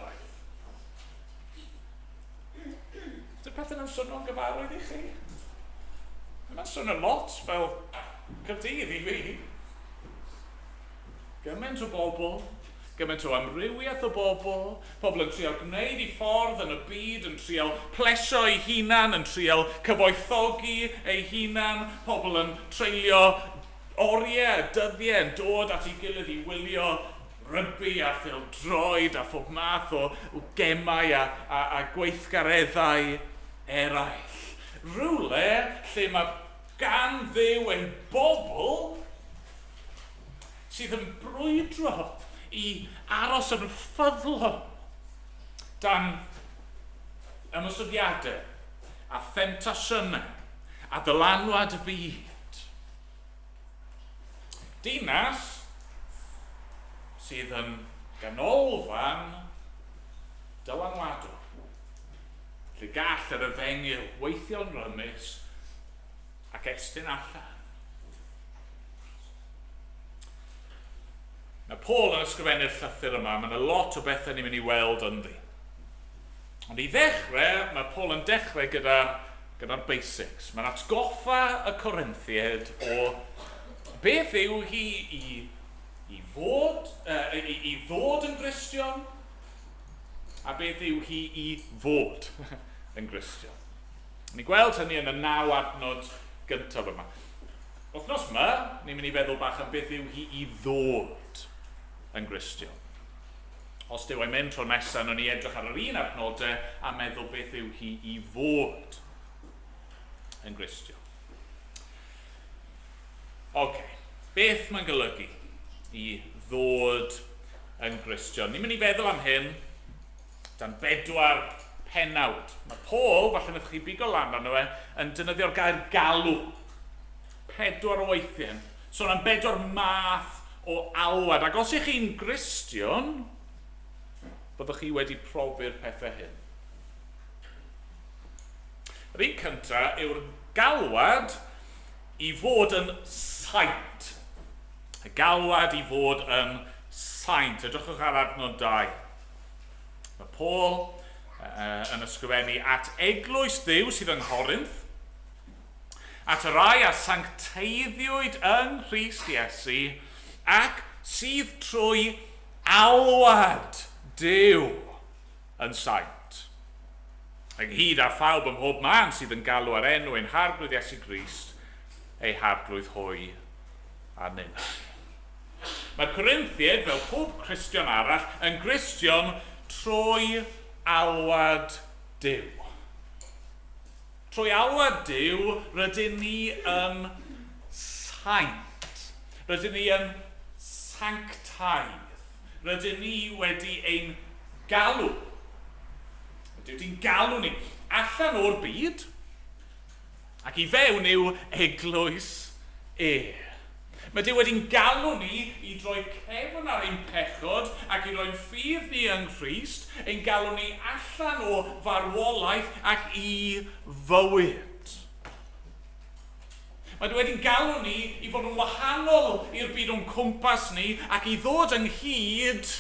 B: Ydy'r pethau yna'n swnio'n gyfarwydd i chi? Mae'n swnio lot fel Caerdydd i fi. Gymaint o bobl, gymaint o amrywiaeth o bobl, pobl yn trial gwneud eu ffordd yn y byd, yn trial plesio eu hunan, yn trial cyfoethogi eu hunan, pobl yn treulio oriau, dyddiau yn dod at ei gilydd i wylio rygbi a phêl-droed a phob math o gemau a, a, a gweithgareddau eraill. Rhywle lle mae gan Dduw ei bobl sydd yn brwydro i aros yn ffyddlon dan ymosodiadau a themtasiynau a dylanwad y byd. Dinas sydd yn ganolfan dylanwadol, lle gall yr efengyl weithio'n rymus ac estyn allan. Mae Paul yn ysgrifennu'r llythyr yma, mae yna lot o bethau ni'n mynd i weld ynddi. Ond i ddechrau, mae Paul yn dechrau gyda'r gyda'r basics. Mae'n atgoffa y Corinthiaid o beth yw hi i, i fod, i, i ddod yn Gristion, a beth yw hi i fod yn Gristion. Ni'n gweld hynny yn y naw adnod gyntaf yma. Wythnos yma, ni'n mynd i feddwl bach am beth yw hi i ddod yn Gristion. Os Duw a'i mynd tro nesaf, wnawn ni edrych ar yr un adnodau a meddwl beth yw hi i fod. yn Gristion. Oce, okay. Beth mae'n golygu i ddod yn Gristion? Ni'n mynd i feddwl am hyn dan bedwar pennawd. Mae Paul, falle wnaethoch chi bigo lan arno fe, yn defnyddio'r gair galw. Pedwar o weithiau. Sôn am bedwar math o alwad. Ac os ych chi'n Gristion, byddwch chi wedi profi'r pethau hyn. Yr un cyntaf yw'r galwad i fod yn saint. Y galwad i fod yn saint. Edrychwch ar adnod 2. Mae Paul yn ysgrifennu at eglwys Dduw sydd yng Nghorinth, at y rai a sancteiddiwyd yng Nghrist Iesu ac sydd trwy alwad Duw yn saint. Ynghyd â phawb ym mhob man sydd yn galw ar enw ein Harglwydd Iesu Grist, eu Harglwydd hwy a ninnau. Mae'r Corinthiaid, fel pob Cristion arall, yn Gristion trwy alwad Duw. Trwy alwad Duw, rydyn ni yn saint. Rydyn ni yn sanctaidd. Rydyn ni wedi ein galw. Mae Duw di'n galw ni allan o'r byd ac i fewn i'w eglwys e. Mae Duw wedi'n galw ni i droi cefn ar ein pechod ac i roi'n ffydd ni yng Nghrist, ein galw ni allan o farwolaeth ac i fywyd. Mae Duw wedi'n galw ni i fod yn wahanol i'r byd o'n cwmpas ni ac i ddod ynghyd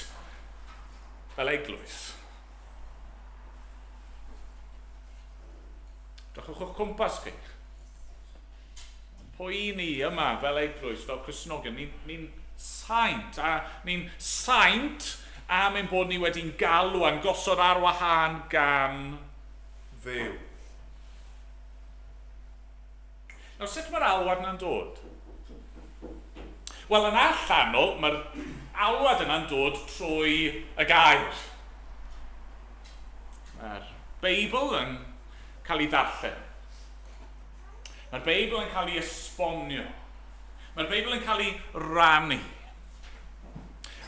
B: fel eglwys. Drychwch o'ch cwmpas chi. Pwy i ni yma fel eglwys, fel Cristnogion, ni'n ni saint, a ni'n saint am ein bod ni wedi'n galw a'n gosod ar wahân gan Dduw. Nawr, sut mae'r alwad yna'n dod? Wel, yn allanol, mae'r alwad yna'n dod trwy y gair. Mae'r Beibl yn cael ei ddarllen. Mae'r Beibl yn cael ei esbonio. Mae'r Beibl yn cael ei rannu.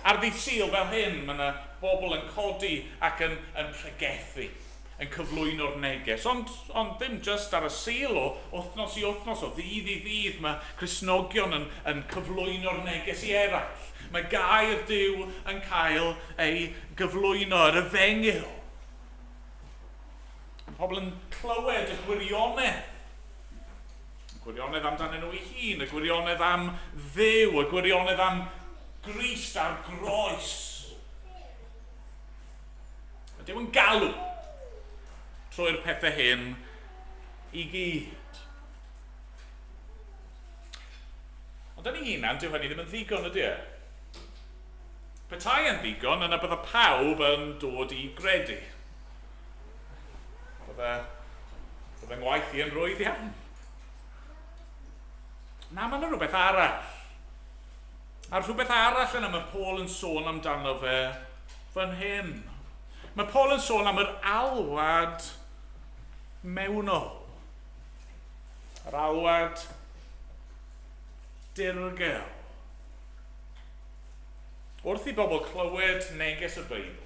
B: Ar ddydd Sul fel hyn, mae yna bobl yn codi ac yn, yn pregethu, yn cyflwyno'r neges. Ond, ond ddim jyst ar y Sul, o wythnos i wythnos, o ddydd i ddydd, mae Cristnogion yn, yn cyflwyno'r neges i eraill. Mae gair Duw yn cael ei gyflwyno, yr efengyl. Mae pobl yn clywed y gwirionedd. Y gwirionedd amdanyn nhw eu hun, y gwirionedd am Dduw, y gwirionedd am Grist a'r groes. Mae Duw yn galw trwy'r pethau hyn i gyd. Ond yn ei hunan, dyw hynny ddim yn ddigon, ydy e? Petai yn ddigon, yna bydde pawb yn dod i gredu. Bydde, bydde ngwaith i yn rwydd iawn. Na, mae yna rhywbeth arall. A rhywbeth arall yna mae Paul yn sôn amdano fe fan hyn. Mae Paul yn sôn am yr alwad mewnol. Yr alwad dirgel. Wrth i bobl clywed neges y Beibl,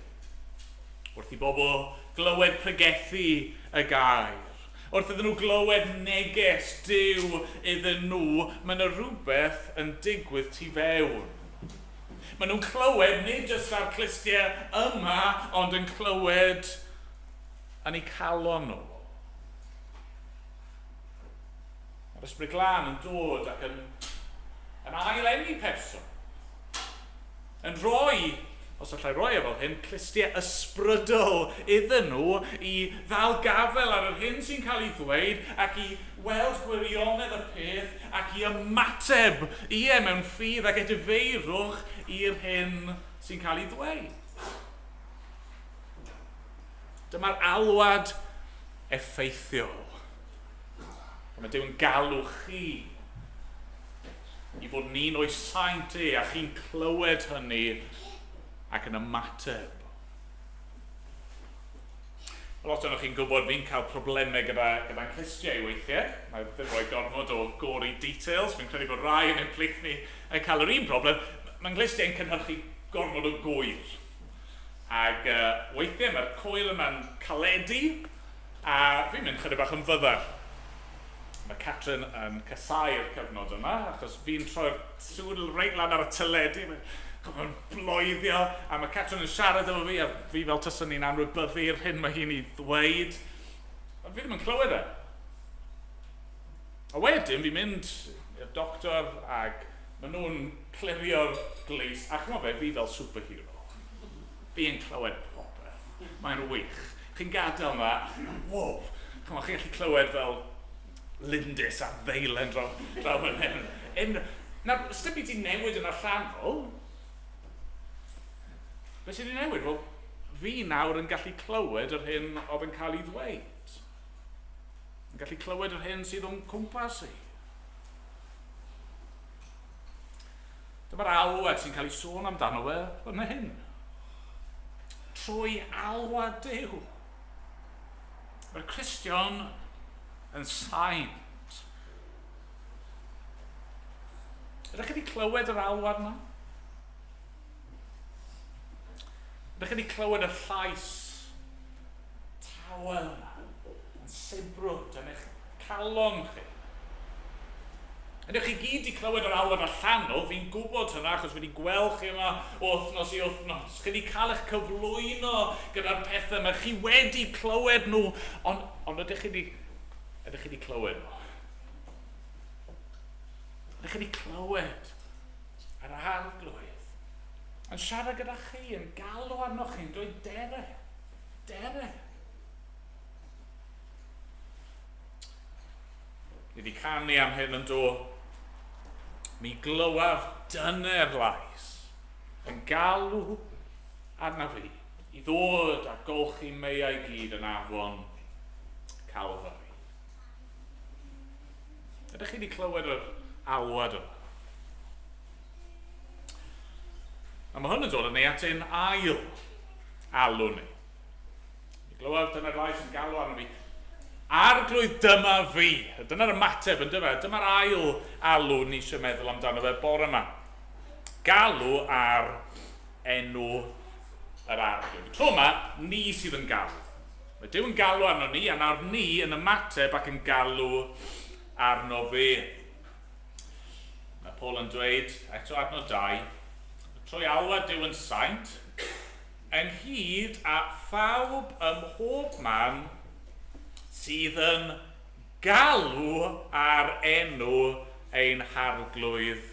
B: wrth i bobl glywed pregethu y gair, wrth iddyn nhw glywed neges Duw iddyn nhw, mae yna rhywbeth yn digwydd tu fewn. Maen nhw'n clywed nid jyst ar clustiau yma, ond yn clywed yn eu calon nhw. Mae'r Ysbryd Glân yn dod ac yn, yn ail-eni person. Yn rhoi, os allai roi e fel hyn, clustiau ysbrydol iddyn nhw i ddal gafael ar yr hyn sy'n cael ei ddweud ac i weld gwirionedd y peth ac i ymateb, ie, mewn ffydd ac edifeirwch i'r hyn sy'n cael ei ddweud. Dyma'r alwad effeithiol. A mae Duw yn galw chi i fod yn un o'i saint e, a chi'n clywed hynny ac yn ymateb. Mae lot ohonoch chi'n gwybod fi'n cael problemau gyda, gyda'n clustiau weithiau. Mae ddim rhoi gormod o gory details. Fi'n credu bod rai yn ein plith ni yn cael yr un broblem. Mae'n nghlustiau'n cynhyrchu gormod o gwyr. Ac weithiau mae'r cwyr yma'n caledu, a fi'n mynd chydig bach yn fyddar. Mae Catrin yn casáu'r cyfnod yma, achos fi'n troi'r sŵn reit lan ar y teledu. Mae'n bloeddio, a mae Catrin yn siarad efo fi, a fi fel taswn ni'n anwybyddu'r hyn mae hi'n ei ddweud. A fi ddim yn clywed e. A wedyn fi'n mynd i'r doctor, ac maen nhw'n clirio'r glust, a chymod be, fi fel superhero. Fi yn clywed popeth. Mae'n wych. Chi'n gadael yma, a chi'n meddwl, wow! Chymod, chi'n gallu clywed fel lindys a ddeilen draw, draw fan hyn. Un, nawr, sdim byd i newid yn allanol. Be sydd wedi newid? Wel, fi nawr yn gallu clywed yr hyn oedd yn cael ei ddweud. Yn gallu clywed yr hyn sydd o'n cwmpas i. Dyma'r alwad sy'n cael ei sôn amdano fe fan hyn. Trwy alwad Duw. Mae'r Cristion yn saint. Ydych chi wedi clywed yr alwad yma? Ydych chi wedi clywed y llais tawel yma yn sibrwd yn eich calon chi? Ydych chi gyd wedi clywed yr alwad allanol, fi'n gwybod hynna achos wedi gweld chi yma o wythnos i wythnos. Chi wedi cael eich cyflwyno gyda'r pethau yma, chi wedi clywed nhw, ond, ond ydych chi wedi, ydych chi wedi clywed nhw? Ydych chi wedi clywed yr arglwydd yn siarad gyda chi, yn galw arnoch chi'n dweud dere, dere. Ni wedi canu am hyn yn do. Mi glywaf dyner lais yn galw arna fi i ddod a golchi meiau gyd yn afon Calfari. Ydych chi wedi clywed yr alwad yma? A mae hwn yn dod â ni at ein ail alw ni. Mi glywaf dyna'r lais yn galw arno fi. Arglwydd, dyma fi. Dyna'r ymateb, yn dyfa. Dyma'r ail alw ni eisiau meddwl amdano fe bore yma. Galw ar enw yr arglwydd. Tro yma, ni sydd yn galw. Mae Duw yn galw arno ni, a nawr ni yn ymateb ac yn galw arno fe. Mae Paul yn dweud, eto adnod 2, trwy alwad Duw yn saint, ynghyd â phawb ym mhob man sydd yn galw ar enw ein Harglwydd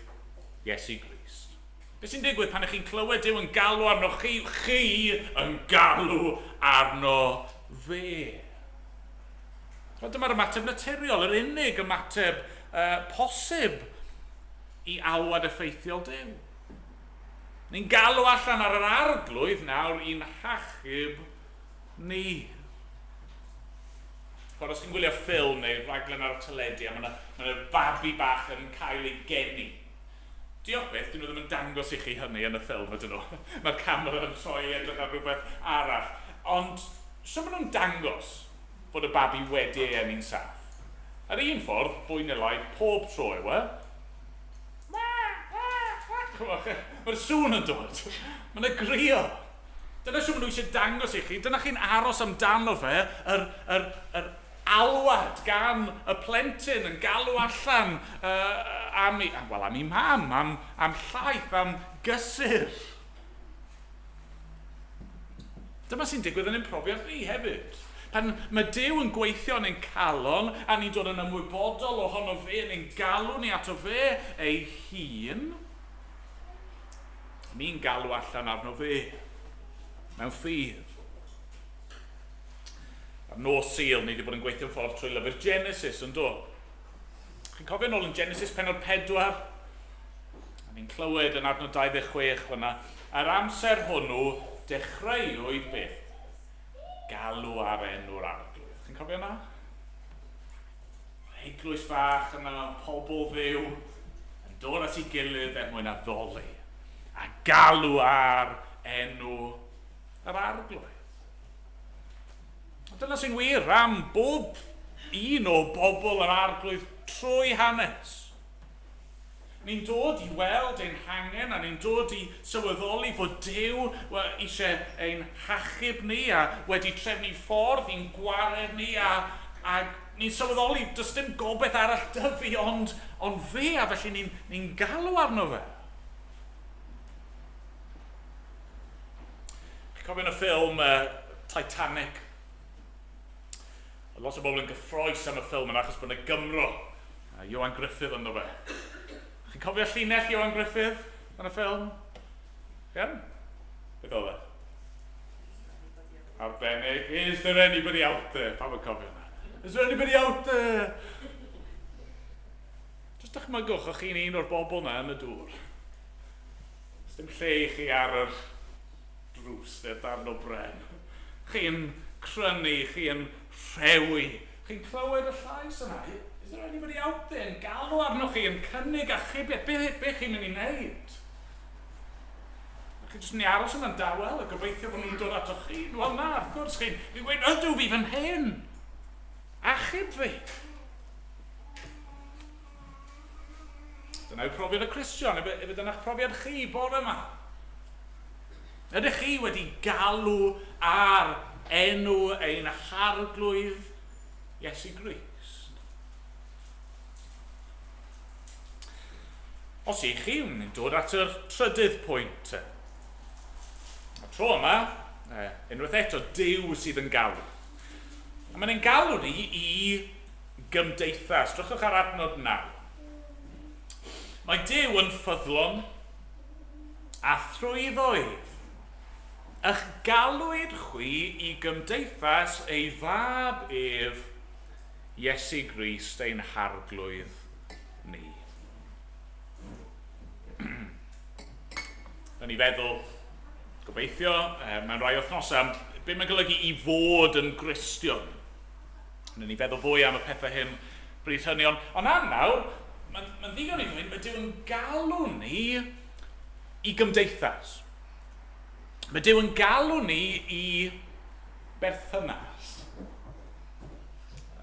B: Iesu Grist. Beth sy'n digwydd pan ych chi'n clywed Duw yn galw arnoch chi? Chi yn galw arno fe. Wel, dyma'r ymateb naturiol, yr unig ymateb posib i alwad effeithiol Duw. Ni'n galw allan ar yr arglwydd nawr i'n hachub ni. Chwarae, os chi'n gwylio ffilm neu raglen ar y teledu a mae yna ma babi bach yn cael ei geni. Diolch beth, dyn nhw ddim yn dangos i chi hynny yn y ffilm, ydyn nhw. Mae'r camera yn troi i edrych ar rhywbeth arall. Ond, sut maen nhw'n dangos bod y babi wedi ei eni'n saff? Yr un ffordd, fwy neu lai, pob tro yw e, Mae'r sŵn yn dod. Mae'n y grio. Dyna sy'n maen nhw eisiau dangos i chi. Dyna chi'n aros amdano fe, yr, yr, yr alwad gan y plentyn yn galw allan am, ei, well, am ei mam, am, am llaeth, am gysur. Dyma sy'n digwydd yn ein profiad ni hefyd. Pan mae Duw yn gweithio yn ein calon a ni'n dod yn ymwybodol ohono fe, yn ein galw ni ato fe ei hun, ni'n galw allan arno fe mewn ffydd. Ar nos Sul, ni wedi bod yn gweithio'n ffordd trwy lyfr Genesis, yn do? Chi'n cofio nôl yn Genesis penod 4? A ni'n clywed yn adnod 26 fyna, ar amser hwnnw dechreuwyd beth? Galw ar enw'r arglwydd. Chi'n cofio yna? Yr eglwys fach yna, pobl fyw, yn dod at ei gilydd er mwyn addoli a galw ar enw yr arglwydd. Dyna sy'n wir am bob un o bobl yr arglwydd trwy hanes. Ni'n dod i weld ein hangen a ni'n dod i sylweddoli fod Duw eisiau ein hachub ni a wedi trefnu ffordd i'n gwared ni a, a ni'n sylweddoli does dim gobaith arall 'da fi ond, ond fe a felly ni'n ni galw arno fe. Chi'n cofio yn y ffilm Titanic? Oedd lot o bobl yn gyffroes am y ffilm yna achos bod yna Gymro, a Ioan Gruffudd ynddo fe. Chi'n cofio llinell Ioan Gruffudd yn y ffilm? Iawn? Beth oedd e? Arbennig. Is there anybody out there? Pawb yn cofio hwnna? Is there anybody out there? Just dychmygwch, o'ch chi'n un o'r bobl na yn y dŵr. Does dim lle i chi ar yr drws neu'r darn o bren. Chi'n crynu, chi'n rhewi. Chi'n clywed y llais yna. Is there anybody out there yn galw arnoch chi, yn cynnig achubiaeth? Be, be chi'n mynd i wneud? Chi jyst mynd i aros yna'n dawel a gobeithio bod nhw'n dod atoch chi? Wel na, wrth gwrs, chi'n chi gweud, ydw fi fan hyn. Achub fi. Dyna yw profiad y Cristion, efe, efe dyna'ch profiad chi bore yma. Ydych chi wedi galw ar enw ein harglwydd Iesu Grist? Os ych chi, ni'n dod at yr trydydd pwynt. Y tro yma, unwaith eto, Duw sydd yn galw. A mae'n ein galw ni i gymdeithas. Drychwch ar adnod 9. Mae Duw yn ffyddlon a thrwyddo ef. Ych galwyd chwi i gymdeithas ei fab ef, Iesu Grist ein harglwydd ni. Rydyn ni feddwl, gobeithio, mewn rhai wythnosau, am beth mae'n golygu i fod yn Gristion. Wnawn ni feddwl fwy am y pethau hyn bryd hynny, ond, ond am nawr, mae'n ma ddigon i ddweud, mae Duw yn galw ni i gymdeithas. Mae Duw yn galw ni i berthynas.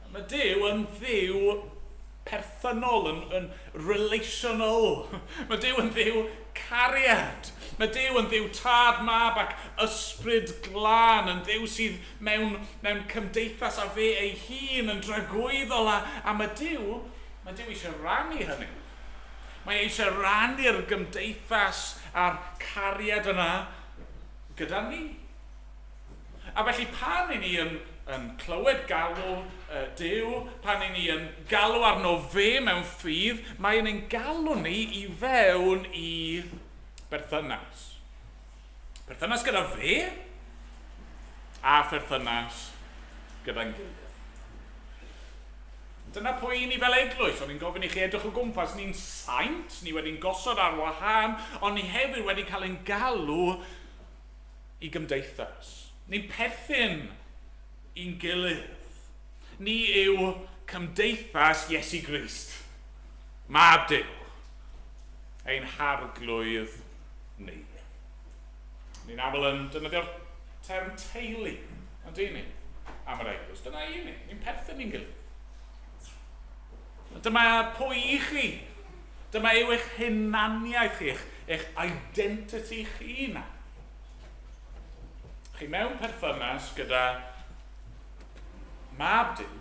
B: Mae Duw yn Dduw perthynol, yn, yn relational. Mae Duw yn Dduw cariad. Mae Duw yn Dduw tad, mab ac ysbryd glân, yn Dduw sydd mewn, mewn cymdeithas â fe ei hun yn dragwyddol, a, a mae Duw, mae Duw eisiau rannu hynny. Mae eisiau rannu'r gymdeithas a'r cariad yna gyda ni. A felly pan i ni yn, yn clywed galw Duw, pan i ni yn galw arno fe mewn ffydd, mae'n ein galw ni i fewn i berthynas. Perthynas gyda fe a pherthynas gyda'n gilydd. Dyna pwy i ni fel eglwys. O'n i'n gofyn i chi edrych o gwmpas, ni'n saint, ni wedi'n gosod ar wahân, ond ni hefyd wedi cael ein galw i gymdeithas. Ni'n perthyn i'n gilydd. Ni yw cymdeithas Iesu Grist, Mab Duw, ein harglwydd ni. Ni'n aml yn defnyddio'r term teulu, ond dyn ni, am yr eglwys. Dyna i ni, ni'n perthyn i'n gilydd. Dyma pwy i chi. Dyma yw eich hunaniaeth chi, eich, eich identity chi na. Chi mewn perthynas gyda mab Duw,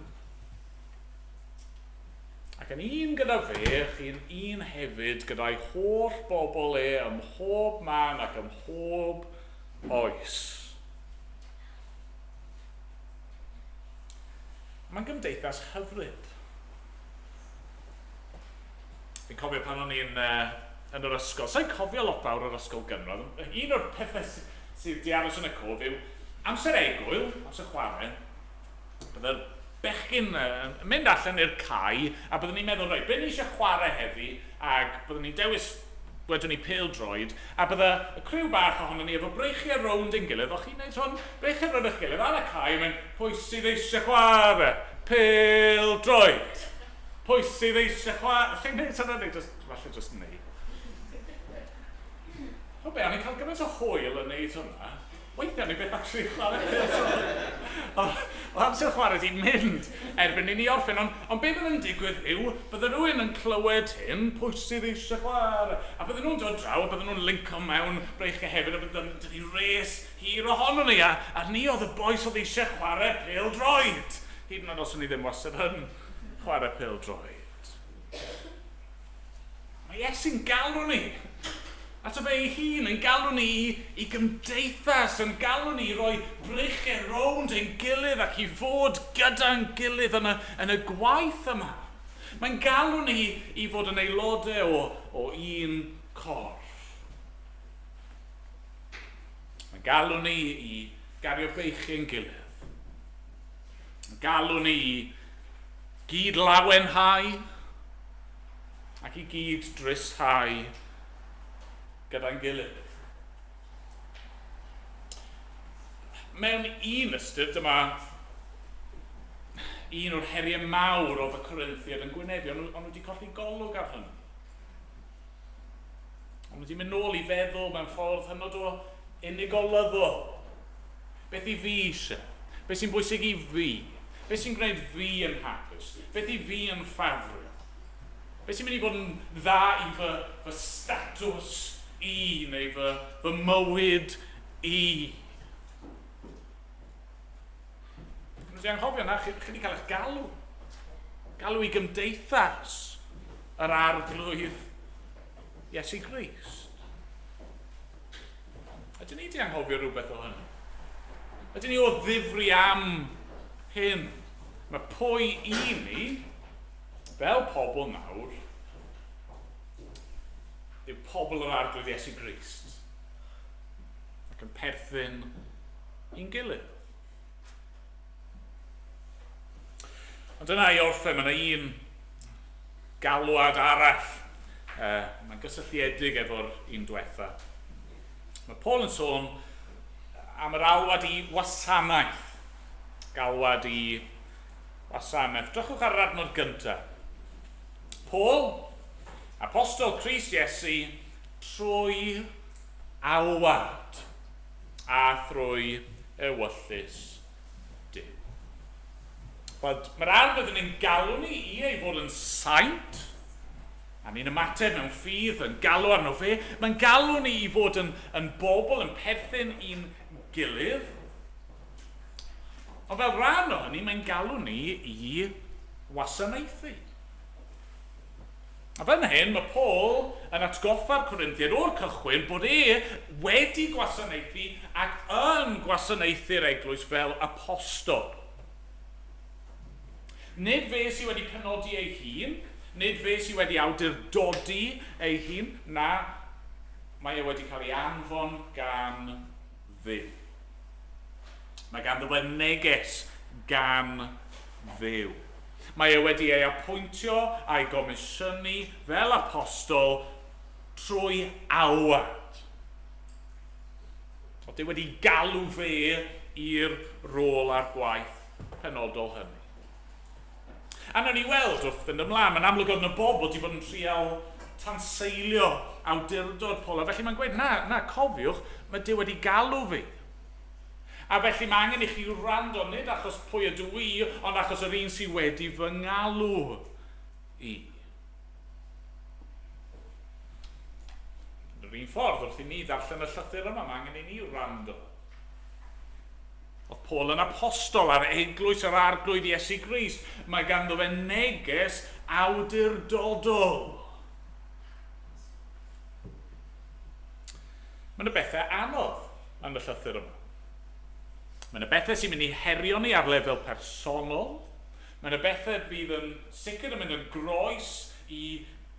B: Ac yn un gyda fe, chi'n un hefyd gyda'i holl bobl e ym mhob man ac ym mhob oes. Mae'n gymdeithas hyfryd. Fi'n cofio pan o'n i'n uh, yn yr ysgol. Sa'n cofio lot fawr o'r ysgol gynradd. Un o'r pethau sydd di aros yn y cof yw amser egwyl, amser chwarae, Byddai'r bechgyn yn mynd allan i'r cae a byddwn ni'n meddwl, reit, be ni eisiau chwarae heddi? Ac byddwn ni'n dewis, wedwn ni, pêl-droed, a bydde y criw bach ohonon ni efo breichiau rownd ein gilydd, o'ch chi'n neud hwn? Breichiau rownd eich gilydd ar y cae, yn mynd, pwy sydd eisiau chwarae pêl-droed? Pwy sydd eisiau chwarae? Chi'n neud hwnna neu just, falle just ni? O be, o'n i'n cael gymaint o hwyl yn neud hwnna. Weithiau ni byth actually chwarae pêl-droed. Oedd amser chwarae 'di mynd erbyn i ni orffen, ond, ond be bydd yn digwydd yw, bydde rhywun yn clywed hyn, pwy sydd eisiau chwarae? A bydden nhw'n dod draw, a bydden nhw'n linco mewn breichiau hefyd, a bydden nhw'n res hir ohonon ni, a, a ni oedd y bois oedd eisiau chwarae pêl-droed, hyd yn oed os o'n i ddim wastad yn chwarae pêl-droed. Mae Iesu'n galw ni ato fe ei hun, yn galw ni i, i gymdeithas, yn galw ni i roi breichiau rownd ein gilydd ac i fod gyda'n gilydd yn y, yn y gwaith yma. Mae'n galw ni i fod yn aelodau o, o un corff. Mae'n galw ni i gario beichiau'n gilydd. Mae'n galw ni i gyd lawenhau ac i gyd dryshau gyda'n gilydd. Mewn un ystyr, dyma un o'r heriau mawr oedd y Corinthiad yn gwynebu, ond nhw wedi colli golwg ar hynny. Ond wedi mynd nôl i feddwl mewn ffordd hynod o unigolyddol. Beth i fi eisiau? Beth sy'n bwysig i fi? Beth sy'n gwneud fi yn hapus? Beth i fi yn ffafrio? Beth sy'n mynd i fod yn dda i fy, fy statws i neu fy, fy mywyd i? Nhw wedi anghofio na, chi, chi wedi cael eich galw. Galw i gymdeithas yr arglwydd Iesu Grist. Ydyn ni wedi anghofio rhywbeth o hynny? Ydyn ni o ddifri am hyn? Mae pwy i ni, fel pobl nawr, yw pobl yr Arglwydd Iesu Grist ac yn perthyn i'n gilydd. Ond dyna i orffen, mae yna un galwad arall. Mae'n gysylltiedig efo'r un diwetha. Mae Paul yn sôn am yr alwad i wasanaeth. Galwad i wasanaeth. Drychwch ar yr adnod gyntaf. Paul, apostol Crist Iesu, trwy alwad a thrwy ewyllys Duw. Wel, mae'r arwydd yn ein galw ni i ei fod yn saint, a ni'n ymateb mewn ffydd yn galw arno fe. Mae'n galw ni i fod yn, yn bobl yn perthyn i'n gilydd. Ond fel rhan o hynny, mae'n galw ni i wasanaethu. A fan hyn, mae Paul yn atgoffa'r Corinthiaid o'r cychwyn bod e wedi gwasanaethu ac yn gwasanaethu'r eglwys fel apostol. Nid fe sydd wedi penodi ei hun, nid fe sydd wedi awdurdodi ei hun, na, mae e wedi cael ei anfon gan Dduw. Mae ganddo fe neges gan Dduw. Mae e wedi ei apwyntio a'i gomisiynu fel apostol trwy alwad. Oedd Duw wedi galw fe i'r rôl a'r gwaith penodol hynny. A nawn ni weld wrth fynd ymlaen, mae'n amlwg oedd yna bobl wedi bod yn trial tanseilio awdurdod Paul, a felly mae'n gweud, na, na, cofiwch, mae Duw wedi galw fi. A felly mae angen i chi wrando, nid achos pwy ydw i, ond achos yr un sydd wedi fy ngalw i. Yn yr un ffordd, wrth i ni ddarllen y llythyr yma, mae angen i ni wrando. Oedd Paul yn apostol ar eglwys yr Arglwydd Iesu Grist. Mae ganddo fe neges awdurdodol. Mae yna bethau anodd yn y llythyr yma. Mae yna bethau sy'n mynd i herio ni ar lefel personol. Mae yna bethau fydd yn sicr yn mynd yn groes i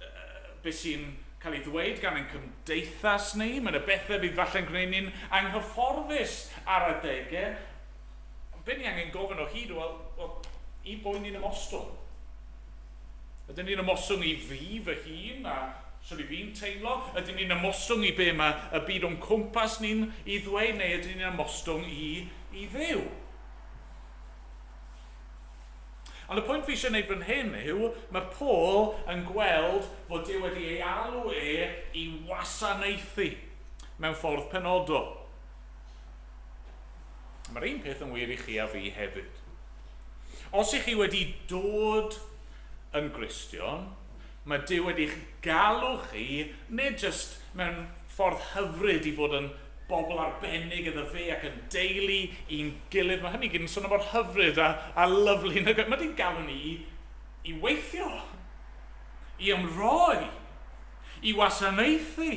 B: uh, beth sy'n cael ei ddweud gan ein cymdeithas ni. Mae yna bethau fydd falle'n gwneud ni'n anghyfforddus ar adegau. Ond be ni angen gofyn o hyd, wel, well, i bwy ni'n ymostwng? Ydyn ni'n ymostwng i fi fy hun a sut i fi'n teimlo? Ydyn ni'n ymostwng i be mae y byd o'n cwmpas ni'n i ddweud neu ydyn ni'n ymostwng i, i Dduw? Ond y pwynt fi eisiau gwneud fan hyn yw, mae Paul yn gweld fod Duw wedi ei alw e i wasanaethu mewn ffordd penodol. Mae'r un peth yn wir i chi a fi hefyd. Os ych chi wedi dod yn Gristion, mae Duw wedi'ch galw chi, nid jyst mewn ffordd hyfryd i fod yn bobl arbennig iddo fe ac yn deulu i'n gilydd. Mae hynny gyd yn swnio mor hyfryd a, a lyfli. Mae wedi'n galw ni i, i weithio, i ymroi, i wasanaethu,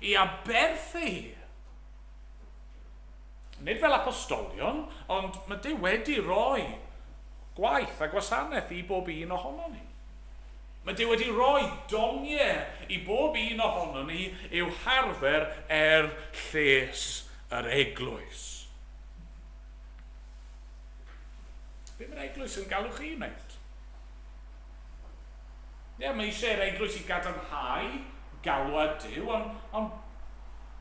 B: i aberthu. Nid fel apostolion, ond mae Duw wedi rhoi gwaith a gwasanaeth i bob un ohonon ni. Mae Duw wedi rhoi doniau i bob un ohonon ni i'w harfer er lles yr eglwys. Be mae'r eglwys yn galw chi i wneud? Ie, mae eisiau i'r eglwys i gadarnhau galwad Duw, ond, ond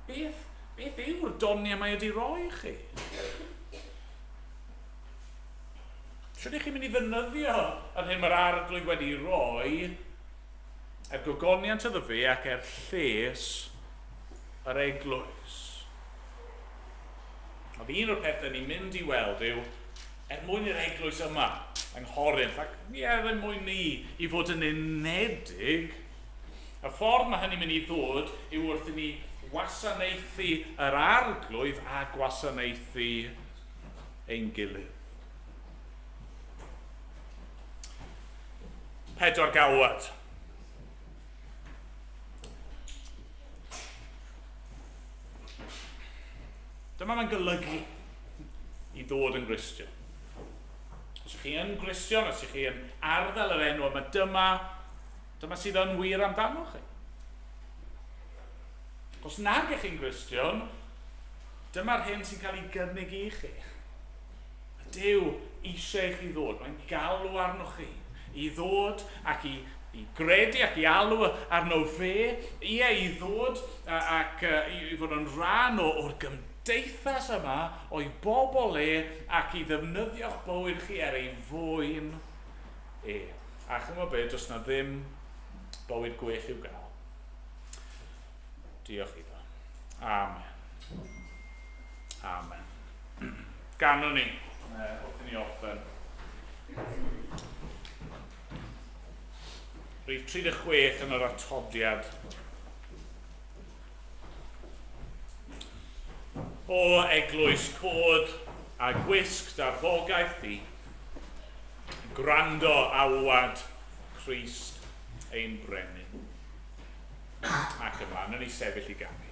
B: beth Beth yw'r doniau mae wedi roi i chi? Sut ydych chi'n mynd i ddefnyddio yr hyn mae'r arglwydd wedi roi er gogoniant iddo fe ac er lles yr eglwys? Ond un o'r pethau ni'n mynd i weld yw, er mwyn i'r eglwys yma yng Nghorinth, ac ie, er mwyn ni i fod yn unedig, Y ffordd mae hynny'n mynd i ddod yw wrth i ni wasanaethu yr Arglwydd a gwasanaethu ein gilydd. Pedwar galwad. Dyma mae'n golygu i ddod yn Gristion. Os ych chi yn Gristion, os ych chi yn arddel yr enw yma, dyma Dyma sydd yn wir amdanoch chi. Os nag ych chi'n Gristion, dyma'r hyn sy'n cael ei gynnig i chi. Mae Duw eisiau i chi ddod. Mae'n galw arnoch chi i ddod ac i, i gredu ac i alw arno fe, ie, i ddod ac i, i fod yn rhan o'r gymdeithas yma, o'i bobl e, ac i ddefnyddio'ch bywyd chi er ei fwyn e. A chymod be, does na ddim bywyd gwell i'w gael. Diolch iddo. Amen. Amen. Ganwn ni, wrth i ni orffen. Rhif 36 yn yr atodiad. O eglwys cod a gwisg darfogaeth di, Gwrando alwad Crist ein Brenin. Ac ymlaen, yn ei sefyll i ganu.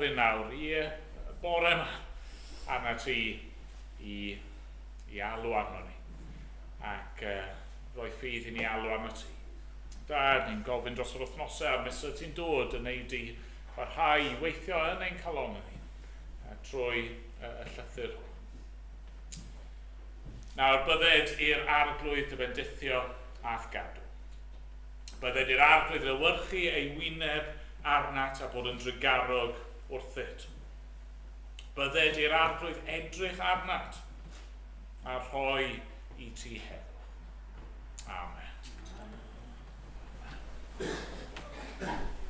B: gofyn nawr i bore yma arna ti i, i alw arno ni ac rhoi ffydd i ni alw arno ti. Dad, ni'n gofyn dros yr wythnosau a'r misoedd ti'n dod yn neud i barhau i weithio yn ein calon ni trwy y llythyr hwn. Nawr, bydded i'r arglwydd dy fendithio a'th gadw. Bydded i'r arglwydd lewyrchu ei wyneb arnat a bod yn drugarog wrthyt. Bydded i'r arglwydd edrych arnat a rhoi i ti heddwch. Amen.